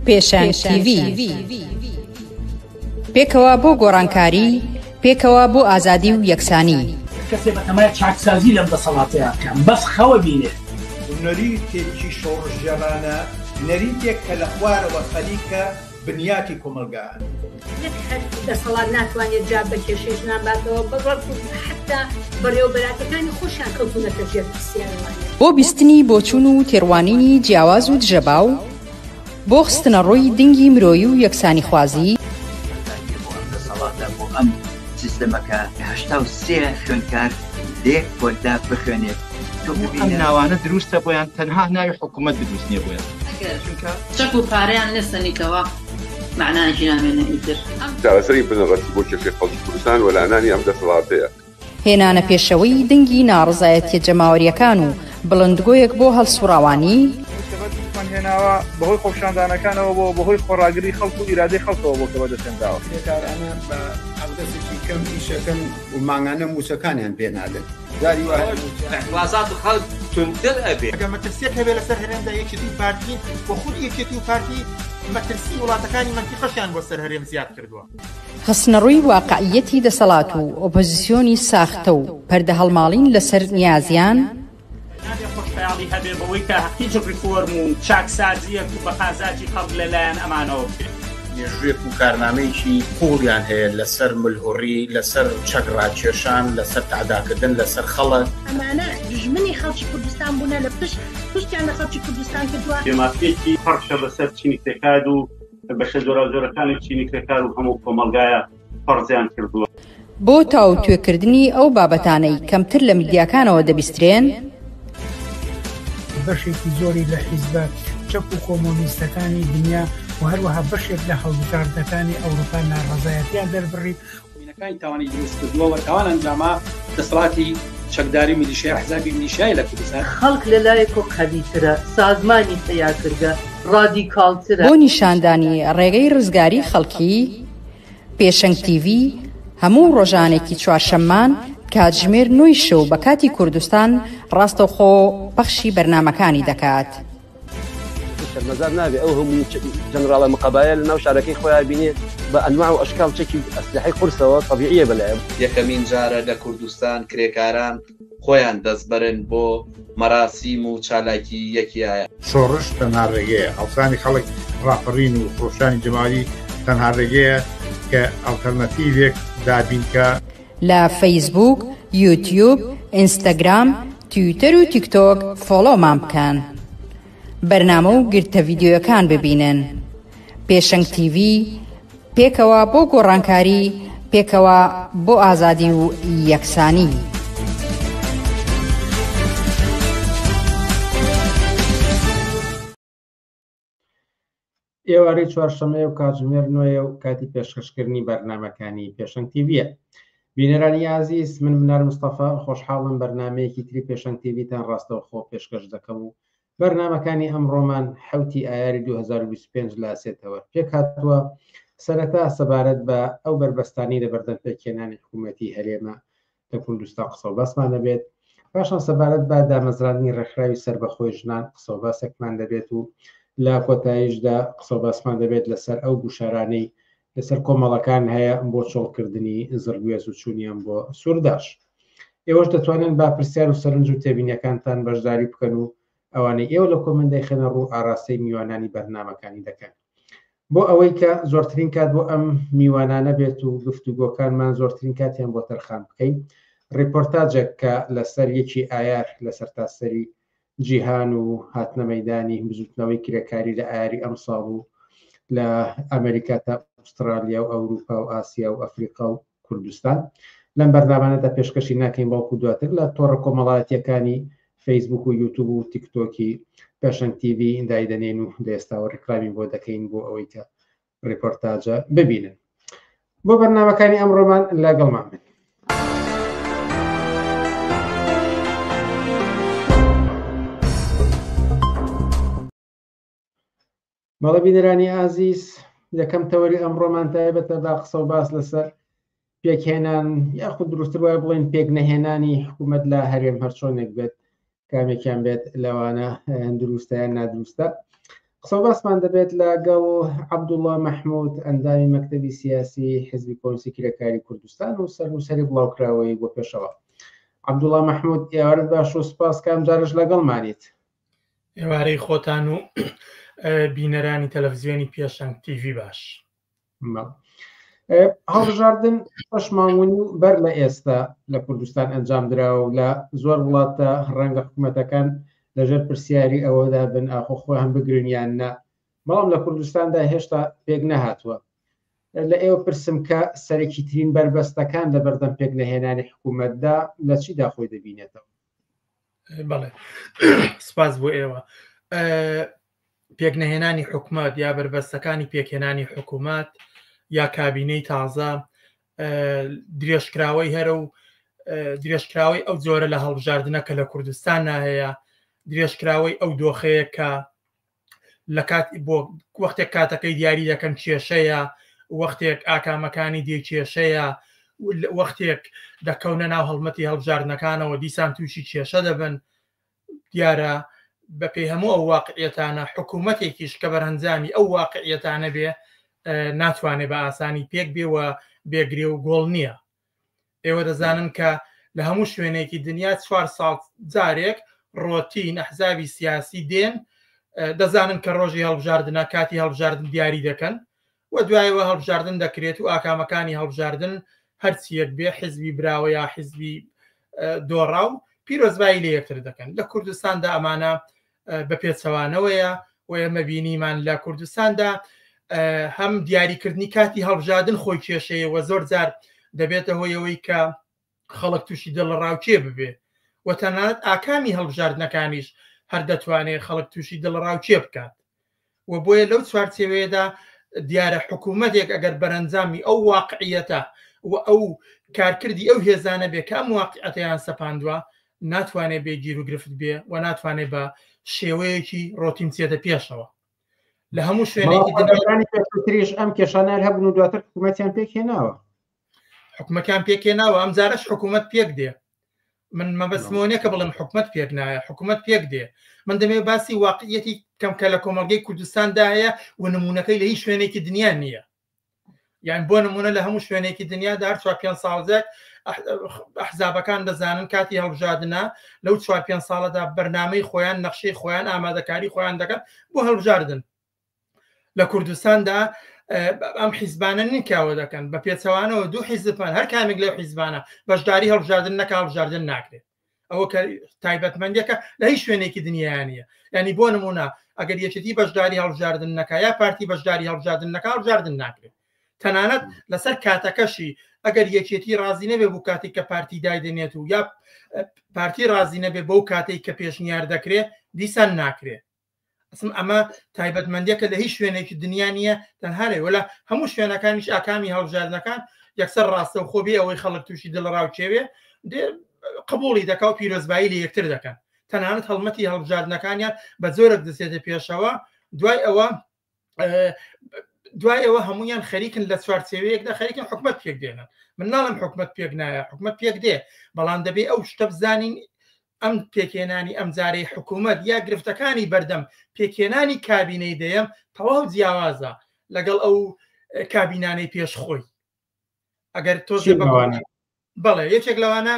پێشەنگ تیڤی. پێکەوە بۆ گۆڕانکاری، پێکەوە بۆ ئازادی و یەکسانی. کەسێ بەتەمای چاکسازی لەم دەسەڵاتەیا بکا بەس خەوە بینێ. نەریتێکی شۆڕشگێڕانە، نەریتێک کە لە خوارەوە خەریکە بنیاتی کۆمەڵگا ئەنێت. نەک هەر دەسەڵات ناتوانێت جواب بە کێشەی ژنان باتەوە، بەڵکو حەتتا بەڕێوەبەراتەکانی خۆشیان کەوتوونەتە ژێر پرسیارەوانێ. بۆ بیستنی بۆچوون و تێڕوانینی جیاواز و دژەباو، بۆ خستنەڕووی دنگی مرۆیی و یەکسانیخوازی. بەتایبەتی بۆ ئەم دەسەڵاتە، بۆ ئەم سیستەمە کە 83 خوێندکار لە یەک پۆلدا بخوێنێت، تۆ ئەم ببینە. ناوانە دروستە بۆیان تەنها ناوی حکومەت دروست نیە بۆیان. ئەگەر چونکە. چەک و پارەیان نەسەنیتەوە مەعنایەکی نامێنێ ئیتر. چارەسەری بنەڕەتی بۆ کێشەی خەڵکی کوردستان وەلانانی ئەم دەسەڵاتەیە. هێنانە پێشەوەی دەنگی ناڕەزایەتیە جەماوەریەکان و بڵندگۆیەک بۆ هەڵسوڕاوانی. ئەوەی کە بەدەستمان هێناوە بەهۆی خۆپیشاندانەکانەوە بووە، بەهۆی خۆڕاگری خەڵک و ئیرادەی خەڵکەوە بووە کە بەدەستهێنراوە. کرێکارانە بە حەقدەستێکی کەم ئیشەکەن و مانگانە مووچەکانیان پێ نادەن. جاری وا هەیە مووچە. ئیعتڕازات خەڵک توندتر ئەبێ. ئەگەر مەترسیەک هەبێ لەسەر هەرێمدا یەکێتی و پارتین و خودی یەکێتی و پارتی مەترسی وڵاتەکانی مەنتیقەشیان بۆ سەر هەرێم زیاد کردووە. خستنەڕووی واقعییەتی دەسەڵات و ئۆپۆزیسیۆنی ساختە و پەردەهەڵماڵین لەسەر نیازیان. نابێ خۆشخەیاڵی هەبێ بەوەی کە هیچ ڕیفۆرم و چاکسازییەک بە قازاجی خەڵک لە لایەن ئەمانەوە بکرێت. مێژوویەک و کارنامەیەکی قووڵیان هەیە لەسەر ملهوڕی، لەسەر چەک ڕاکێشان، لەسەر تەعداکردن لەسەر خەڵک. ئەمانە دوژمنی خەڵکی کوردستان بوونە لە پشت پشتیان لە خەڵکی کوردستان کردووە. بێمافییەکی پڕشە بەسەر چینی کرێکار و بەشە جۆراوجۆرەکانی چینی کرێکار و هەموو کۆمەڵگایە فەرزیان کردووە. بۆ تاوتوێکردنی ئەو بابەتانەی کەمتر لە میدیاکانەوە دەبیسترێن. بەشێکی زۆری لە حیزبە چەپ و کۆمۆنیستەکانی دنیا و هەروەها بەشێک لە هەڵبژاردنەکانی ئەوروپا ناڕەزایەتیان دەربڕی. مینەکانی تاوانی دروست کردووە و تاوان ئەنجاما دەسەڵاتی چەکداری و میلیشیای ئەحزابی میلیشیای لە کوردستان. خەڵک لە لایەکۆ قەویترە، سازمانی پەیا کردگە، ڕادیکاڵترە. بۆ نیشاندانی ڕێگەی ڕزگاری خەڵکی، پێشەنگ تیڤی هەموو ڕۆژانێکی چوارشەممان کاتژمێر نۆی شەو بە کاتی کوردستان ڕاستەوخۆ پەخشی بەرنامەکانی دەکات. شەرمەزار نابێ ئەو هەموو جەنراڵە مقەبایە لە ناو شارەکەی خۆیا بینێ بە ئەنواع و ئەشکال چەکی ئەسلحەی قورسەوە تەبیعیە بەلایە. یەکەمین جارە لە کوردستان کرێکاران خۆیان دەست بەرن بۆ مەراسیم و چالاکی یەکی ئایار. شۆڕش تەنها ڕێگەیە، هەڵسانی خەڵک، ڕاپەڕین و خرۆشانی جەماوەری تەنها ڕێگەیە کە ئەڵتەرناتیڤێک دابین کا. لە فەیسبووک، یوتیوب، ئینستاگرام، تویتەر و تیکتۆک فۆڵۆمان بکەن. بەرنامە و گرتە ڤیدیۆیەکان ببینن. پێشەنگ تیڤی، پێکەوە بۆ گۆڕانکاری، پێکەوە بۆ ئازادی و یەکسانی. ئێوارەی چوارشەممەیە و کاتژمێر نۆیە و کاتی پێشکەشکردنی بەرنامەکانی پێشەنگ تیڤیە. بینەرانی ئازیز من بنار مستەفا خۆشحاڵم بەرنمەیەکی تری پێشەنگ تیڤیتان ڕاستەوخۆ پێشکەش دەکەم و بەرنمەکانی ئەمڕۆمان حوتی ئایاری 2025 لە سێتەوە پێکهاتووە سەرەتا سەبارەت بە ئەو بەربەستانی لە بەردەم پێکهێنانی حکوومەتی هەرێمە لە کوردستان قسە و باسمان دەبێت پاشان سەبارەت بە دامەزراندنی ڕێکخراوی سەربەخۆی ژنان قسە و باسێکمان دەبێت و لە کۆتاییشدا قسە و باسمان دەبێت لەسەر ئەو گوشارانەی لەسەر کۆمەڵەکان هەیە بۆ چۆڵکردنی زڕگوێز و چوونیان بۆ سوورداش ئێوەش دەتوانن با پرسیار و سەرنج و تێبینیەکانتان بەشداری بکەن و ئەوانەی ئێوە لە کۆمێنت دەیخەنە ڕوو ئاراستەی میوانانی بەرنامەکانی دەکەن. بۆ ئەوەی کە زۆرترین کات بۆ ئەم میوانانە بێت و گفتوگۆکانمان زۆرترین کاتیان بۆ تەرخان بکەین ڕیپۆرتاجێک کە لەسەر یەکی ئایار لە سەرتاسەری جیهان و هاتنە مەدانی بزوتنەوەی کرێکاری لە ئایاری ئەمساڵ و لە ئەمریکا تا ئوسترالیا و ئەوروپا و ئاسیا و ئەفریقا و کوردستان لەم بەرنامانەدا پێشکەشی ناکەین بەڵکو دواتر لە تۆڕە کۆمەڵایەتیەکانی فەیسبوک و یوتوب و تیکتۆکی پێشەنگ تیڤی دایدەنێن و لە ئێستاوە ڕیکلامی بۆ دەکەین بۆ ئەوەی کە ڕیپۆرتاجە ببینن بۆ بەرنامەکانی ئەمڕۆمان لەگەڵمان بن. بەڵێ بینەرانی ئازیز یەکەم تەوەری ئەمڕۆمان تایبەتە بە قسە و باس لەسەر پێکهێنان یاخود دروستتر وایە بڵێن پێک نەهێنانی حکوومەت لە هەرێم هەرچۆنێک بێت کامێکیان بێت لەوانە دروستە یان نادروستە. قسە باسمان دەبێت لەگەڵ عەبدوڵڵا مەحمود ئەندامی مەکتەبی سیاسی حزبی کۆمۆنیستی کرێکاری کوردستان و سەرنووسەری بڵاوکراوەی بۆ پێشەوە. عەبدوڵڵا مەحمود ئێوارت باش و سپاس کە ئەمجارەش لەگەڵمانیت. ئێوارەی خۆتان و بینەرانی تەلەڤزیۆنی پێشەنگ تیڤی باش. هەڵبژاردن شەش مانگ و نیو بەر لە ئێستا لە کوردستان ئەنجام دراوە و لە زۆر وڵاتدا ڕەنگە حکوومەتەکان لەژێر پرسیاری ئەوەدا بن ئاخۆ خۆیان بگرن یان نا، بەڵام لە کوردستاندا هێشتا پێک نەهاتووە. لە ئێوە پرسم کە سەرەکیترین بەربەستەکان لە بەردەم پێکنەهێنانی حکوومەتدا لە چیدا خۆی دەبینێتەوە؟ بەڵێ سپاس بۆ ئێوە. پێکنەهێنانی حکومەت یا بەربەستەکانی پێکهێنانی حکومەت یا کابینەی تازە درێژکراوەی هەرە و درێژکراوەی ئەو جۆرە لە هەڵبژاردنە کە لە کوردستان ناهەیە درێژکراوەی ئەو دۆخەیە کە لە کات بۆ وەختێک کاتەکەی دیاری دەکەن کێشەیە وەختێک ئاکامەکانی دێ کێشەیە وەختێک دەکەونە ناو هەڵمەتی هەڵبژاردنەکانەوە دیسان تووشی کێشە دەبن دیارە بەپێی هەموو ئەو واقعیەتانە حکوومەتێکیش کە بەرەنجامی ئەو واقعیەتانە بێ ناتوانێ بە ئاسانی پێک بێ و بێگرێ و گۆڵ نییە. ئێوە دەزانن کە لە هەموو شوێنێکی دنیا چوار ساڵ جارێک ڕۆتین ئەحزابی سیاسی دێن دەزانن کە ڕۆژی هەڵبژاردنە کاتی هەڵبژاردن دیاری دەکەن و دوایەوە هەڵبژاردن دەکرێت و ئاکامەکانی هەڵبژاردن هەرچیەک بێ حزبی براوە یا حزبی دۆڕاو پیرۆزبایی لە یەکتر دەکەن لە کوردستاندا ئەمانە بە پێچەوانەوەیە و ئێمە بینیمان لە کوردستاندا هەم دیاریکردنی کاتی هەڵبژاردن خۆی کێشەیە و زۆر جار دەبێتە هۆیەوەی کە خەڵک تووشی دڵەڕاوکێ ببێ و تەنانەت ئاکامی هەڵبژاردنەکانیش هەر دەتوانێت خەڵک تووشی دڵەڕاوکێ بکات و بۆیە لەو چوارچێوەیەدا دیارە حکوومەتێک ئەگەر بەرەنجامی ئەو واقعیەتە و ئەو کارکردی ئەو هێزانە بێ کە ئەم واقعەتەیان سەپاندووە ناتوانێت بێ گیروگرفت بێ و ناتوانێت بە شێوەیەکی ڕۆتین بچێتە پێشەوە لە هەموو شوێنێکی دنیای پێشووتریش ئەم کێشانە هەبوون و دواتر حکوومەتیان پێکهێناوە. حکومەتیان پێکهێناوە ئەم جارەش حکوومەت پێک دێ من مەبەستمەوە نیە کە بڵێم حکومەت پێک نایە حکومەت پێک دێ من دەمێ باسی واقعیەتی کەم کە لە کۆمەڵگەی کوردستاندا هەیە و نمونەکەی لە هیچ شوێنێکی دنیا نییە یان بۆ نمونە لە هەموو شوێنێکی دنیادا هەر چوار پێنج ساڵ جارێک ئەحزابەکان دەزانن کاتی هەڵبژاردنە لەو چوار پێنج ساڵەدا بەرنامەی خۆیان نەخشەی خۆیان ئامادەکاری خۆیان دەکەن بۆ هەڵبژاردن لە کوردستاندا ئەم حیزبانە نین کاوە دەکەن بە پێچەوانەوە دوو حیزبمان هەر کامێک لەو حیزبانە بەشداری هەڵبژاردن نەکا هەڵبژاردن ناکرێت ئەوە کە تایبەتمەندێکە لە هیچ شوێنێکی دنیا نییە ینی بۆ نمونە ئەگەر یەکێتی بەشداری هەڵبژاردن نەکا یا پارتی بەشداری هەڵبژاردن نەکا هەڵبژاردن ناکرێت تەنانەت لەسەر کاتەکەشی ئەگەر یەکێتی ڕازی نەبێ بۆ کاتێک کە پارتی دایدەنێت و یا پارتی ڕازی نەبێ بەو کاتێک کە پێشنیار دەکرێت دیسان ناکرێت ئەسم ئەمە تایبەتمەندیەکە لە هیچ شوێنێکی دنیا نییە تەنها لێ وەلا هەموو شوێنەکانیش ئاکامی هەڵبژاردنەکان یەکسەر ڕاستەوخۆ بێ ئەوەی خەڵک تووشی دڵەڕاوکێ بێ قبوڵی دەکا و پیرۆزبایی لە یەکتر دەکەن تەنانەت هەڵمەتی هەڵبژاردنەکانیان بە جۆرێک دەچێتە پێشەوە دوای ئەوە دوای ئەوە هەمویان خەریکن لە چوارچێوەیەکدا خەریکن حکومت پێک دێنن من ناڵم حکومت پێک نایە حکومت پێک دێ بەڵام دەبێ ئەو شتە بزانین ئەم پێکهێنانی ئەمجارەی حکومت یا گرفتەکانی بەردەم پێکهێنانی کابینەی دەیەم تەواو جیاوازە لەگەڵ ئەو کابینانەی پێش خۆی ئەگەر تۆزێ بەڵێ یەکێک لەوانە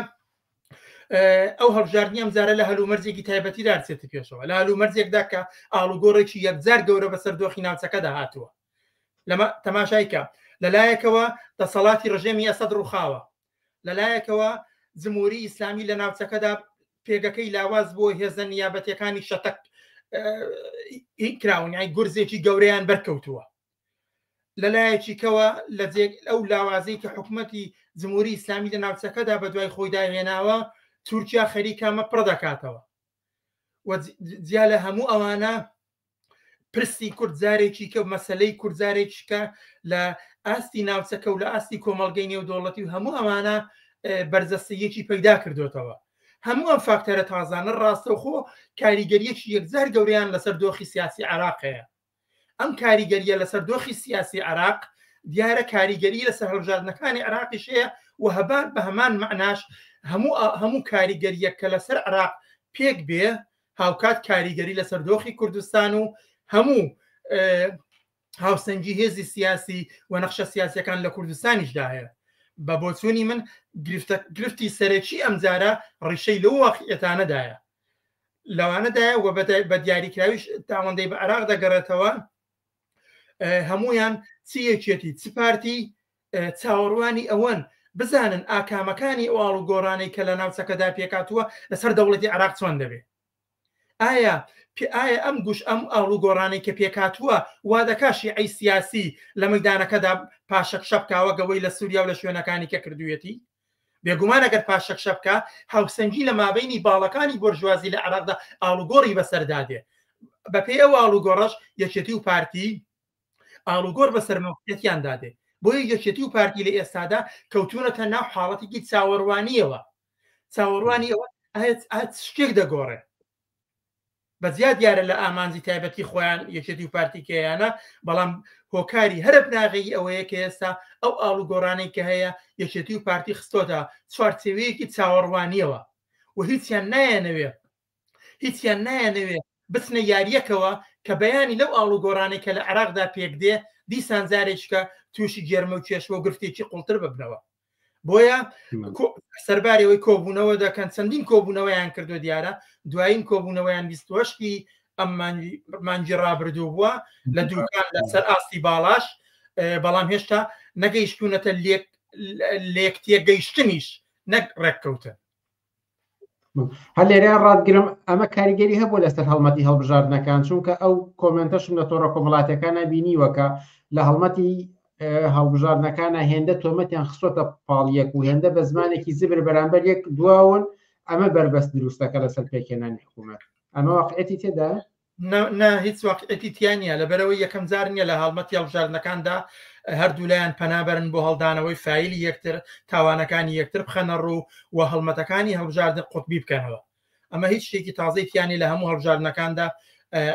ئەو هەڵبژاردنی ئەمجارە لە هەلومەرجێکی تایبەتیدا دەچێتە پێشەوە لە هەلومەرجێکدا کە ئاڵوگۆڕێکی یەکجار گەورە بەسەر دۆخی ناوچەکەدا هاتووە لەمە تەماشایکە لەلایەکەوە دەسەڵاتی ڕژێمی ئەسەد ڕووخاوە لەلایەکەوە جمهوری ئیسلامی لە ناوچەکەدا پێگەکەی لاواز بۆ هێزە نیابەتەکانی شەتەک کراون یای گورزێکی گەورەیان بەرکەوتووە لەلایەکی کەوە لە جێ ئەو لاوازەی کە حکومەتی جمهوری ئیسلامی لە ناوچەکەدا بە دوای خۆیدا هێناوە تورکیا خەریکە ئەمە پڕ دەکاتەوە و جیا لە هەموو ئەوانە پرسی کورد جارێکی کە مەسلەی کورد جارێکی کە لە ئاستی ناوچەکە و لە ئاستی کۆمەڵگەی نێودەوڵەتی و هەموو ئەمانە بەرجەستەیەکی پەیدا کردوێتەوە هەموو ئەم فاکتەرە تازانە ڕاستەوخۆ کاریگەریەکی یەکجار گەورەیان لەسەر دۆخی سیاسی عراق هەیە ئەم کاریگەریە لەسەر دۆخی سیاسی عێراق دیارە کاریگەری لەسەر هەڵبژاردنەکانی عێراقیش هەیە و هەبان بە هەمان مەعناش هەموو هەموو کاریگەریەک کە لەسەر عێراق پێک بێ هاوکات کاریگەری لەسەر دۆخی کوردستان و هەموو هاوسەنگی هێزی سیاسی و نەخشە سیاسەکان لە کوردستانیشدا هەیە. بە بۆچوونی من گرفتی سەرەکی ئەمجارە ڕیشەی لەو واقعیەتانەدایە، لەوانەدایە و بە دیاریکراویش تاوەندەی بە عێراق دەگەڕێتەوە. هەمویان چی یەکێتی چ پارتی چاوەڕوانی ئەوەن بزانن ئاکامەکانی ئەو ئاڵوگۆڕانەی کە لە ناوچەکەدا پێکاتووە لەسەر دەوڵەتی عێراق چۆن دەبێت. ئایا ئایا ئەم گوش ئەم ئاڵوگۆڕانەی کە پێکاتووە وا دەکا شیعەی سیاسی لە مەیدانەکەدا پاشەکشە بکا وەک ئەوەی لە سووریا و لە شوێنەکانی کە کردوویەتی؟ بێگومان ئەگەر پاشەکشە بکا هاوسەنگی لە مابەینی باڵەکانی بۆرژوازی لە عێراقدا ئاڵوگۆڕی بەسەردا دێ. بەپێی ئەو ئاڵوگۆڕەش یەکێتی و پارتی ئاڵوگۆڕ بەسەر مەوقعیەتیاندا دێ. بۆیە یەکێتی و پارتی لە ئێستادا کەوتوونەتە ناو حاڵەتێکی چاوەڕوانییەوە. چاوەڕوانی ئەوە ئایا شتێک دەگۆڕێ. بە جیا دیارە لە ئامانجی تایبەتی خۆیان یەکێتی و پارتی کەیانە، بەڵام هۆکاری هەرە بناغەیی ئەوەیە کە ئێستا ئەو ئاڵوگۆڕانەی کە هەیە یەکێتی و پارتی خستۆتە چوارچێوەیەکی چاوەڕوانییەوە و هیچیان نایانەوێ هیچیان نایانەوێ بچنە یارییەکەوە کە بەیانی لەو ئاڵوگۆڕانەی کە لە عێراقدا پێکدێ دیسان جارێکیکە تووشی گێرمە و کێشە و گرفتێکی قوڵتر ببنەوە. بۆیە سەرباری ئەوەی کۆبوونەوە دەکەن، چەندین کۆبوونەوەیان کردو دیارە دوایین کۆبوونەوەیان 28 ئەم مانگی ڕابردوو بووە لە دوکان لەسەر ئاستی باڵاش، بەڵام هێشتا نەگەیشتونەتە لێک تێگەیشتنیش نەک ڕێککەوتن. هەر لێرە ڕاتگرم، ئەمە کاریگەری هەبوو لەسەر هەڵمەتی هەڵبژاردنەکان، چونکە ئەو کۆمنتەشم لە تۆڕە کۆمەڵاتیەکانە بینیوە کە لە هەڵمەتی هەڵبژاردنەکانە هێندە تۆمەتیان خستۆتە پاڵ یەک و هێندە بە زمانێکی زبر بەرامبەر یەک دواون، ئەمە بەربەست دروستەکە لەسەر پێکهێنانی حکوومەت. ئەمە واقعەتی تێدا؟ نا هیچ واقعەتی تیا نییە، لەبەرەوەی یەکەم جار نییە لە هەڵمەتی هەڵبژاردنەکاندا هەردوولایان پەنابەرن بۆ هەڵدانەوەی فایلی یەکتر، تاوانەکانی یەکتر بخەنە ڕوو و هەڵمەتەکانی هەڵبژاردن قوتبی بکەنەوە. ئەمە هیچ شتێکی تازەی تیا نییە، لە هەموو هەڵبژاردنەکاندا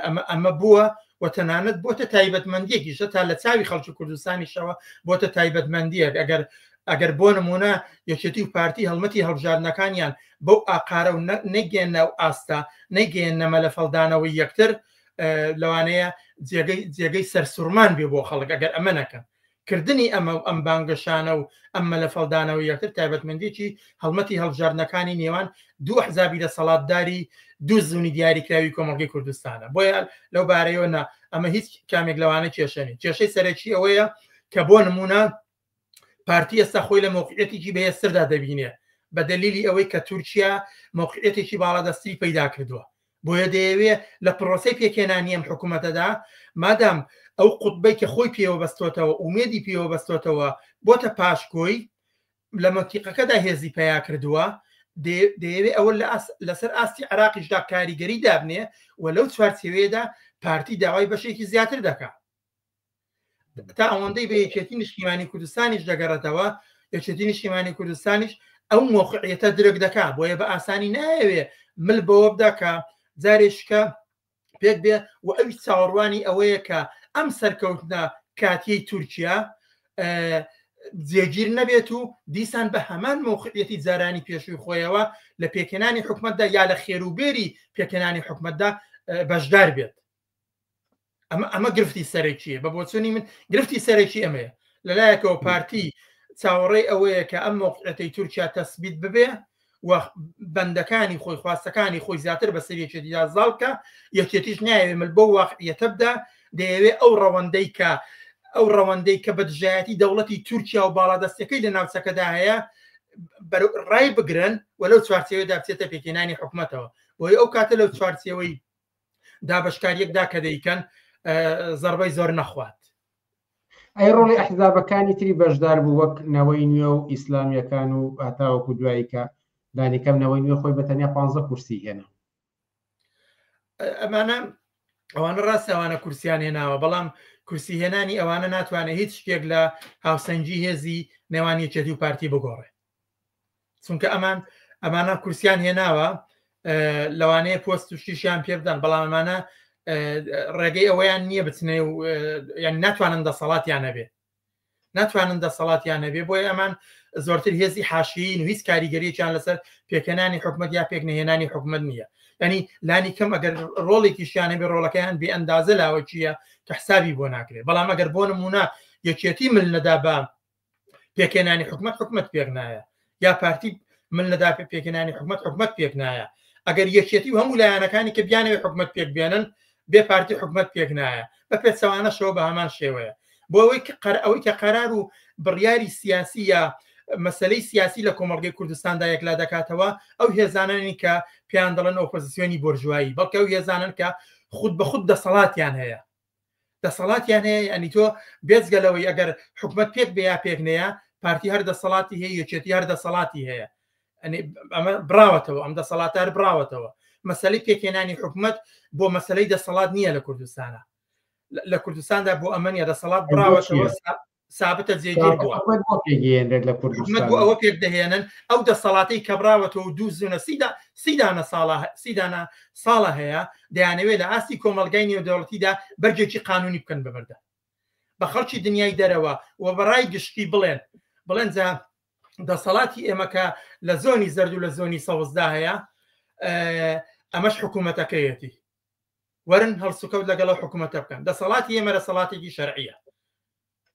ئەمە ئەمە بووە و تەنانەت بۆتە تایبەتمەندیەکیشە تا لە چاوی خەڵکی کوردستانیشەوە بۆتە تایبەتمەندیەک. ئەگەر ئەگەر بۆ نمونە یەکێتی و پارتی هەڵمەتی هەڵبژاردنەکانیان بەو ئاقارە و نەگەیەنە ئەو ئاستە، نەیگەیەننە مەلەفەڵدانەوەی یەکتر، لەوانەیە جێگەی جێگەی سەرسوڕمان بێ بۆ خەڵک ئەگەر ئەمە نەکەن. کردنی ئەمە و ئەم بانگەشانە و ئەم مەلەفەڵدانەوەی یەکتر تایبەتمەندیی هەڵمەتی هەڵبژاردنەکانی نێوان دوو ئەحزابی دەسەڵاتداری دوو زونی دیاریکراوی کۆمەڵگەی کوردستانە. بۆیە لەو بارەیەوە نا ئەمە هیچ کامێک لەوانە کێشە نیە. کێشەی سەرەکی ئەوەیە کە بۆ نمونە پارتی ئێستا خۆی لە مەوقعیەتێکی بەهێزتردا دەبینێ بە دەلیلی ئەوەی کە تورکیا مەوقعیەتێکی باڵادەستی پەیدا کردووە، بۆیە دەیەوێ لە پرۆسەی پێکهێنانی ئەم حکوومەتەدا مادام ئەو قوتبەی کە خۆی پێوە بەستۆتەوە ئومێدی پێوە بەستۆتەوە بۆتە پاشکۆی لە مەنتیقەکەدا هێزی پەیا کردووە، دەیەوێ ئەوە لەسەر ئاستی عێراقیشدا کاریگەری دابنێ و لەو چوارچێوەیەدا پارتی داوای بەشێکی زیاتر دەکا. تا ئەوەندەی بە یەکێتی نیشتیمانی کوردستانیش دەگەڕێتەوە، یەکێتی نیشتیمانی کوردستانیش ئەو مۆقعیەتە درک دەکا، بۆیە بە ئاسانی نایەوێ مل بەوە بدا کە جارێکە پێک بێ و ئەویش چاوەڕوانی ئەوەیە کە ئەم سەرکەوتنە کاتیەی تورکیا جێگیر نەبێت و دیسان بە هەمان مۆقعیەتی جارانی پێشووی خۆیەوە لە پێکهێنانی حکومەتدا یا لە خێروبێری پێکهێنانی حکومەتدا بەشدار بێت. ئەمە ئەمە گرفتی سەرەکیە بە بۆچوونی من، گرفتی سەرەکی ئەمەیە. لەلایەکەوە پارتی چاوەڕێی ئەوەیە کە ئەم مۆقعەتەی تورکیا تەسبیت ببێ و بەندەکانی خۆی خواستەکانی خۆی زیاتر بەسەر یەکێتیدا زاڵ بکا، یەکێتیش نایەوێ مل بەو واقعیەتە بدا، دەیەوێ ئەو ڕەوەندەی کە ئەو ڕەوەندەی کە بە دژایەتی دەوڵەتی تورکیا و باڵادەستیەکەی لە ناوچەکەدا هەیە ڕای بگرن و لەو چوارچێوەدا بچێتە پێکهێنانی حکومەتەوە. بۆیە ئەو کاتە لەو چوارچێوەی دابەشکاریەکدا کە دەیکەن زەربەی زۆر نەخوات. ئەی ڕۆڵی ئەحزابەکانی تری بەشدار بوو وەک نەوەی نوێ و ئیسلامیەکان و هەتاوەکو دوایی کە لانیکەم نەوەی نوێ خۆی بە تەنیا 15 کورسی هێنا؟ ئەمانە ئەوانە ڕاستە ئەوانە کورسیان هێناوە، بەڵام کورسی هێنانی ئەوانە ناتوانێت هیچ شتێک لە هاوسەنگی هێزی نێوان یەکێتی و پارتی بگۆڕێ، چونکە ئەمان ئەمانە کورسیان هێناوە، لەوانەیە پۆست و شتیشیان پێ بدەن، بەڵام ئەمانە ڕێگەی ئەوەیان نییە بچنێ و یان ناتوانن دەسەڵاتیان هەبێ. ناتوانن دەسەڵاتیان هەبێ بۆیە ئەمان زۆرتر هێزی حاشیین و هیچ کاریگەریەکیان لەسەر پێکهێنانی حکومەت یا پێکنەهێنانی حکومەت نییە ینی لانی کەم ئەگەر ڕۆڵێکیشیان هەبێ ڕۆڵەکەیان بێ ئەندازە لاوەکیە کە حسابی بۆ ناکرێت بەڵام ئەگەر بۆ نمونە یەکێتی مل نەدا بە پێکهێنانی حکومەت حکومەت پێک نایە یا پارتی مل نەدا پێ پێکهێنانی حکومەت حکومەت پێک نایە ئەگەر یەکێتی و هەموو لایەنەکانی کە بیانەوێت حکومەت پێک بێنن بێ پارتی حکومەت پێک نایە بە پێچەوانەشەوە بە هەمان شێوەیە بۆ ئەوەی کە قەر ئەوەی کە قەرار و بڕیاری سیاسی یا مەسلەی سیاسی لە کۆمەڵگەی کوردستاندا یەکلا دەکاتەوە ئەو هێزانەنی کە پێیان دەڵێن ئۆپۆزیسیۆنی بۆرژوایی بەڵکە ئەو هێزانن کە خود بە خود دەسەڵاتیان هەیە دەسەڵاتیان هەیە ینی تۆ بێجگە لەوەی ئەگەر حکومت پێک بێ یا پێک نەیە پارتی هەر دەسەڵاتی هەیە یەکێتی هەر دەسەڵاتی هەیە ئەمە براوەتەوە ئەم دەسەڵاتە هەر براوەتەوە مەسلەی پێکهێنانی حکومت بۆ مەسلەی دەسەڵات نییە لە کوردستانە لە کوردستاندا بۆ ئەمە نیە دەسەڵات براوەتەوە سابتە جێگیر بووە لە کوردستان بۆ ئەوە پێک دەهێنن ئەو دەسەڵاتی کە براوەتەوە دوو زونە سیدا سیدانە ساڵە سیدانە ساڵە هەیە دەیانەوێت لە ئاستی کۆمەلگای نێودەوڵەتیدا بەرگێکی قانونی بکەن بەبەردە بە خەڵکی دنیای دەرەوە و بەڕای گشتی بڵێن بڵێن جا دەسەڵاتی ئێمە کە لە زۆنی زەرد و لە زۆنی سەوزدا هەیە ئەمەش حکوومەتەکەیەتی وەرن هەڵسوکەوت لەگەڵ ئەو حکوومەتە بکەن دەسەڵاتی ئێمە دەسەڵاتێکی شەرعیە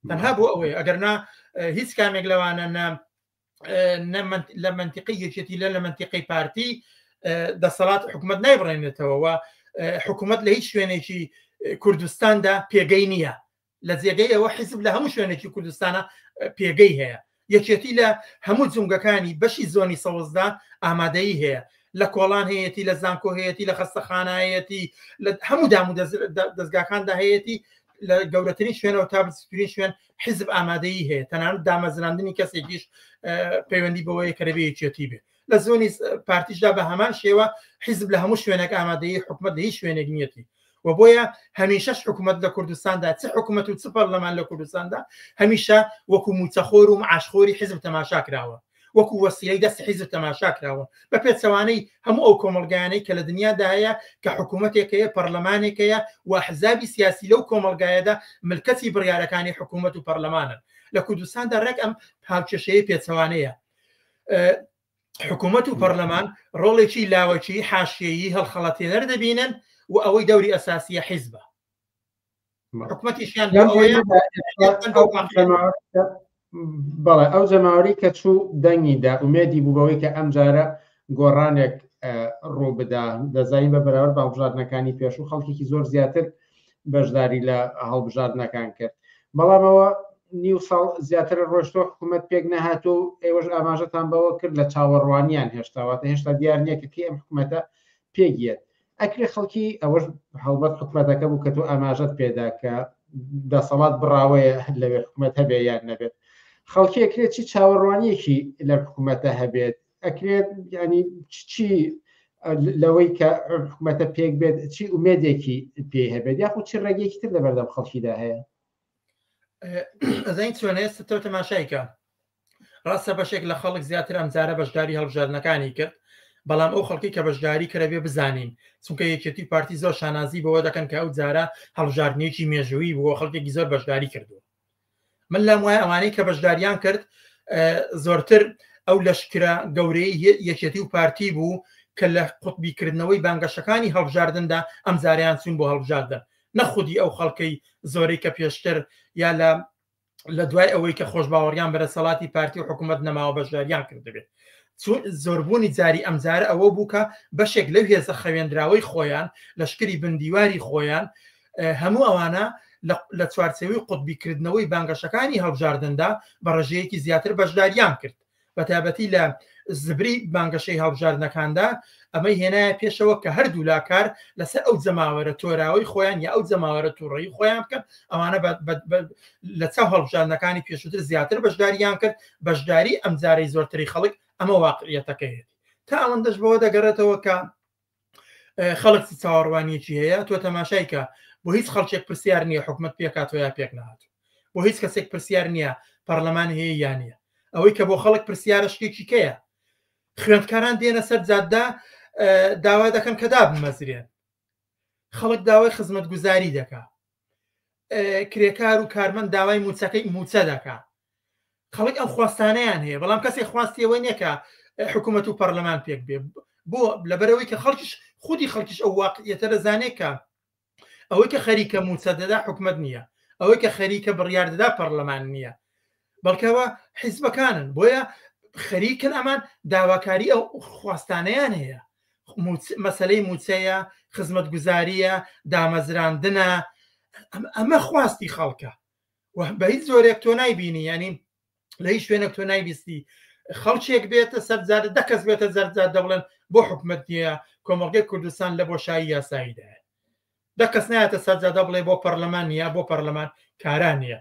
تەنها بۆ ئەوەیە ئەگەر نا هیچ کامێک لەوانە نە لە منتیقی یەکێتی لە لە منتیقی پارتی دەسەڵات حکوومەت نایبڕێنێتەوە و حکوومەت لە هیچ شوێنێکی کوردستاندا پێگەی نییە لە جێگەی ئەوە حیزب لە هەموو شوێنێکی کوردستانە پێگەی هەیە یەکێتی لە هەموو جومگەکانی بەشی زۆنی سەوزدا ئامادەیی هەیە لە کۆڵان هەیەتی لە زانکۆ هەیەتی لە خەستەخانە هەیەتی لە هەموو دام و دەزگاکاندا هەیەتی لە گەورەترین شوێنەوە تا بچووکترین شوێن حیزب ئامادەیی هەیە تەنانەت دامەزراندنی کەسێکیش پەیوەندی بەوەیە کە دەبێ یەکێتی بێ لە زۆنی پارتیشدا بە هەمان شێوە حیزب لە هەموو شوێنێک ئامادەیی حکومەت لە هیچ شوێنێک نیەتی و بۆیە هەمیشەش حکومەت لە کوردستاندا چ حکومەت و چ پەرلەمان لە کوردستاندا هەمیشە وەکو موچەخۆر و معاشخۆری حیزب تەماشا کراوە وەکو وەسیلەی دەستی حیزب تەماشا کراوە بە پێچەوانەی هەموو ئەو کۆمەڵگایانەی کە لە دنیادا هەیە کە حکوومەتێک هەیە پەرلەمانێک هەیە و ئەحزابی سیاسی لەو کۆمەڵگایەدا ملکەچی بڕیارەکانی حکوومەت و پەرلەمانن لە کوردستاندا ڕێک ئەم هاوکێشەیە پێچەوانەیە حکوومەت و پەرلەمان ڕۆڵێکی لاوەکی حاشیەیی هەڵخەڵەتێنەر دەبینن و ئەوەی دەوری ئەساسیە حیزبە حکومەتیشیان بەڵێ ئەو جەماوەری کە چوو دەنگی دا ئومێدی بوو بەوەی کە ئەمجارە گۆڕانێک ڕوو بدا دەزانین بە بەراورد بە هەڵبژاردنەکانی پێشوو خەڵکێکی زۆر زیاتر بەشداری لە هەڵبژاردنەکان کرد بەڵامەوە نیو ساڵ زیاتر ڕۆشتۆ حکوومەت پێک نەهاتوو و ئێوەش ئاماژەتان بەوە کرد لە چاوەڕوانیان هێشتاواتە هێشتا دیار نییە کە کەی ئەم حکوومەتە پێک یەت ئەکرێ خەڵکی ئەوەش هەڵبەت حکومەتەکە بوو کە تۆ ئاماژەت پێدا کە دەسەڵات بڕاوەیە لەوێ حکومەت هەبێ یان نەبێت خەڵکی ئەکرێت چی چاوەڕوانیەکی لە حکومەتە هەبێت ئەکرێت ینی چی لەوەی کە حکومەتە پێک بێت چی ئومێدێکی پێی هەبێت یاخود چی ڕێگەیەکی تر لەبەردەم خەڵکیدا هەیە ئەزانی چۆنە ئێستا تۆ تەماشایکە ڕاستە بەشێک لە خەڵک زیاتر ئەمجارە بەشداری هەڵبژاردنەکانی کرد بەڵام ئەو خەڵکی کە بەشداری کرە بێ بزانین چونکە یەکێتی پارتی زۆر شانازی بەوە دەکەن کە ئەو جارە هەڵبژاردنێکی مێژوویی بووە خەڵکێکی زۆر بەشداری کردووە من لام وایە ئەوانەی کە بەشداریان کرد زۆرتر ئەو لەشکرە گەورەی یەکێتی و پارتی بوو کە لە قوتبیکردنەوەی بانگەشەکانی هەڵبژاردندا ئەم جاریان چوون بۆ هەڵبژاردن نە خودی ئەو خەڵکەی زۆرەی کە پێشتر یا لە لە دوای ئەوەی کە خۆشباوەڕیان بەرەسەڵاتی پارتی و حکوومەت نەماوە بەشداریان کردبێت زۆربوونی جاری ئەمجارە ئەوە بوو کە بەشێک لەو هێزە خەوێندراوەی خۆیان لەشکری بندیواری خۆیان هەموو ئەوانە لە چوارچێوەی قوتبیکردنەوەی بانگەشەکانی هەڵبژاردندا بە ڕێژەیەکی زیاتر بەشداریان کرد بەتایبەتی لە زبری بانگەشەی هەڵبژاردنەکاندا ئەمەی هێنایە پێشەوە کە هەردوو لا کار لەسەر ئەو جەماوەرە تۆراوەی خۆیان یا ئەو جەماوەرە تووڕەی خۆیان بکەن ئەوانە لە چاو هەڵبژاردنەکانی پێشووتر زیاتر بەشداریان کرد بەشداری ئەمجارەی زۆرتری خەڵک ئەمە واقعیەتەکەیەتی تا ئەوەندەش بەوە دەگەڕێتەوە کە خەڵک چ چاوەڕوانیەکی هەیە تۆ تەماشای کە بۆ هیچ خەڵکێک پرسیار نییە حکومت پێکاتەوە یا پێک نهات بۆ هیچ کەسێک پرسیار نییە پەرلەمان هەیە یان نییە ئەوەی کە بۆ خەڵک پرسیارە شتێکی کەیە خوێندکاران دێنە سەر جادە داوا دەکەن کە دابمەزرێن خەڵک داوای خزمەتگوزاری دەکا کرێکار و کارمەند داوای موچەکەی موچە دەکا. خەڵک ئەم خواستانەیان هەیە بەڵام کەسێک خواستی ئەوە نییە کە حکوومەت و پەرلەمان پێک بێ بۆ لەبەرەوەی کە خەڵکیش خودی خەڵکیش ئەو واقعیەتە دەزانێت کە ئەوەی کە خەریکە موچە دەدا حکومت نییە ئەوەی کە خەریکە بڕیار دەدا پەرلەمان نییە بەڵکەوە حیزبەکانن بۆیە خەریکن ئەمان داواکاری ئەو خواستانەیان هەیە مەسلەی موچەیە خزمەتگوزاریە دامەزراندنە ئەمە خواستی خەڵکە و بە هیچ زۆرێک تۆ نایبینی ینی لە هیچ شوێنێک تۆ نایبیستی خەڵکێک بێتە سەرجادە دە کەس بێتە زەرجاد دەبڵێن بۆ حکومت نییە کۆمەڵگەی کوردستان لە بۆشایی یاساییدایە دە کەس نایەتە سەرجادە بڵێ بۆ پەرلەمان نییە بۆ پەرلەمان کارا نییە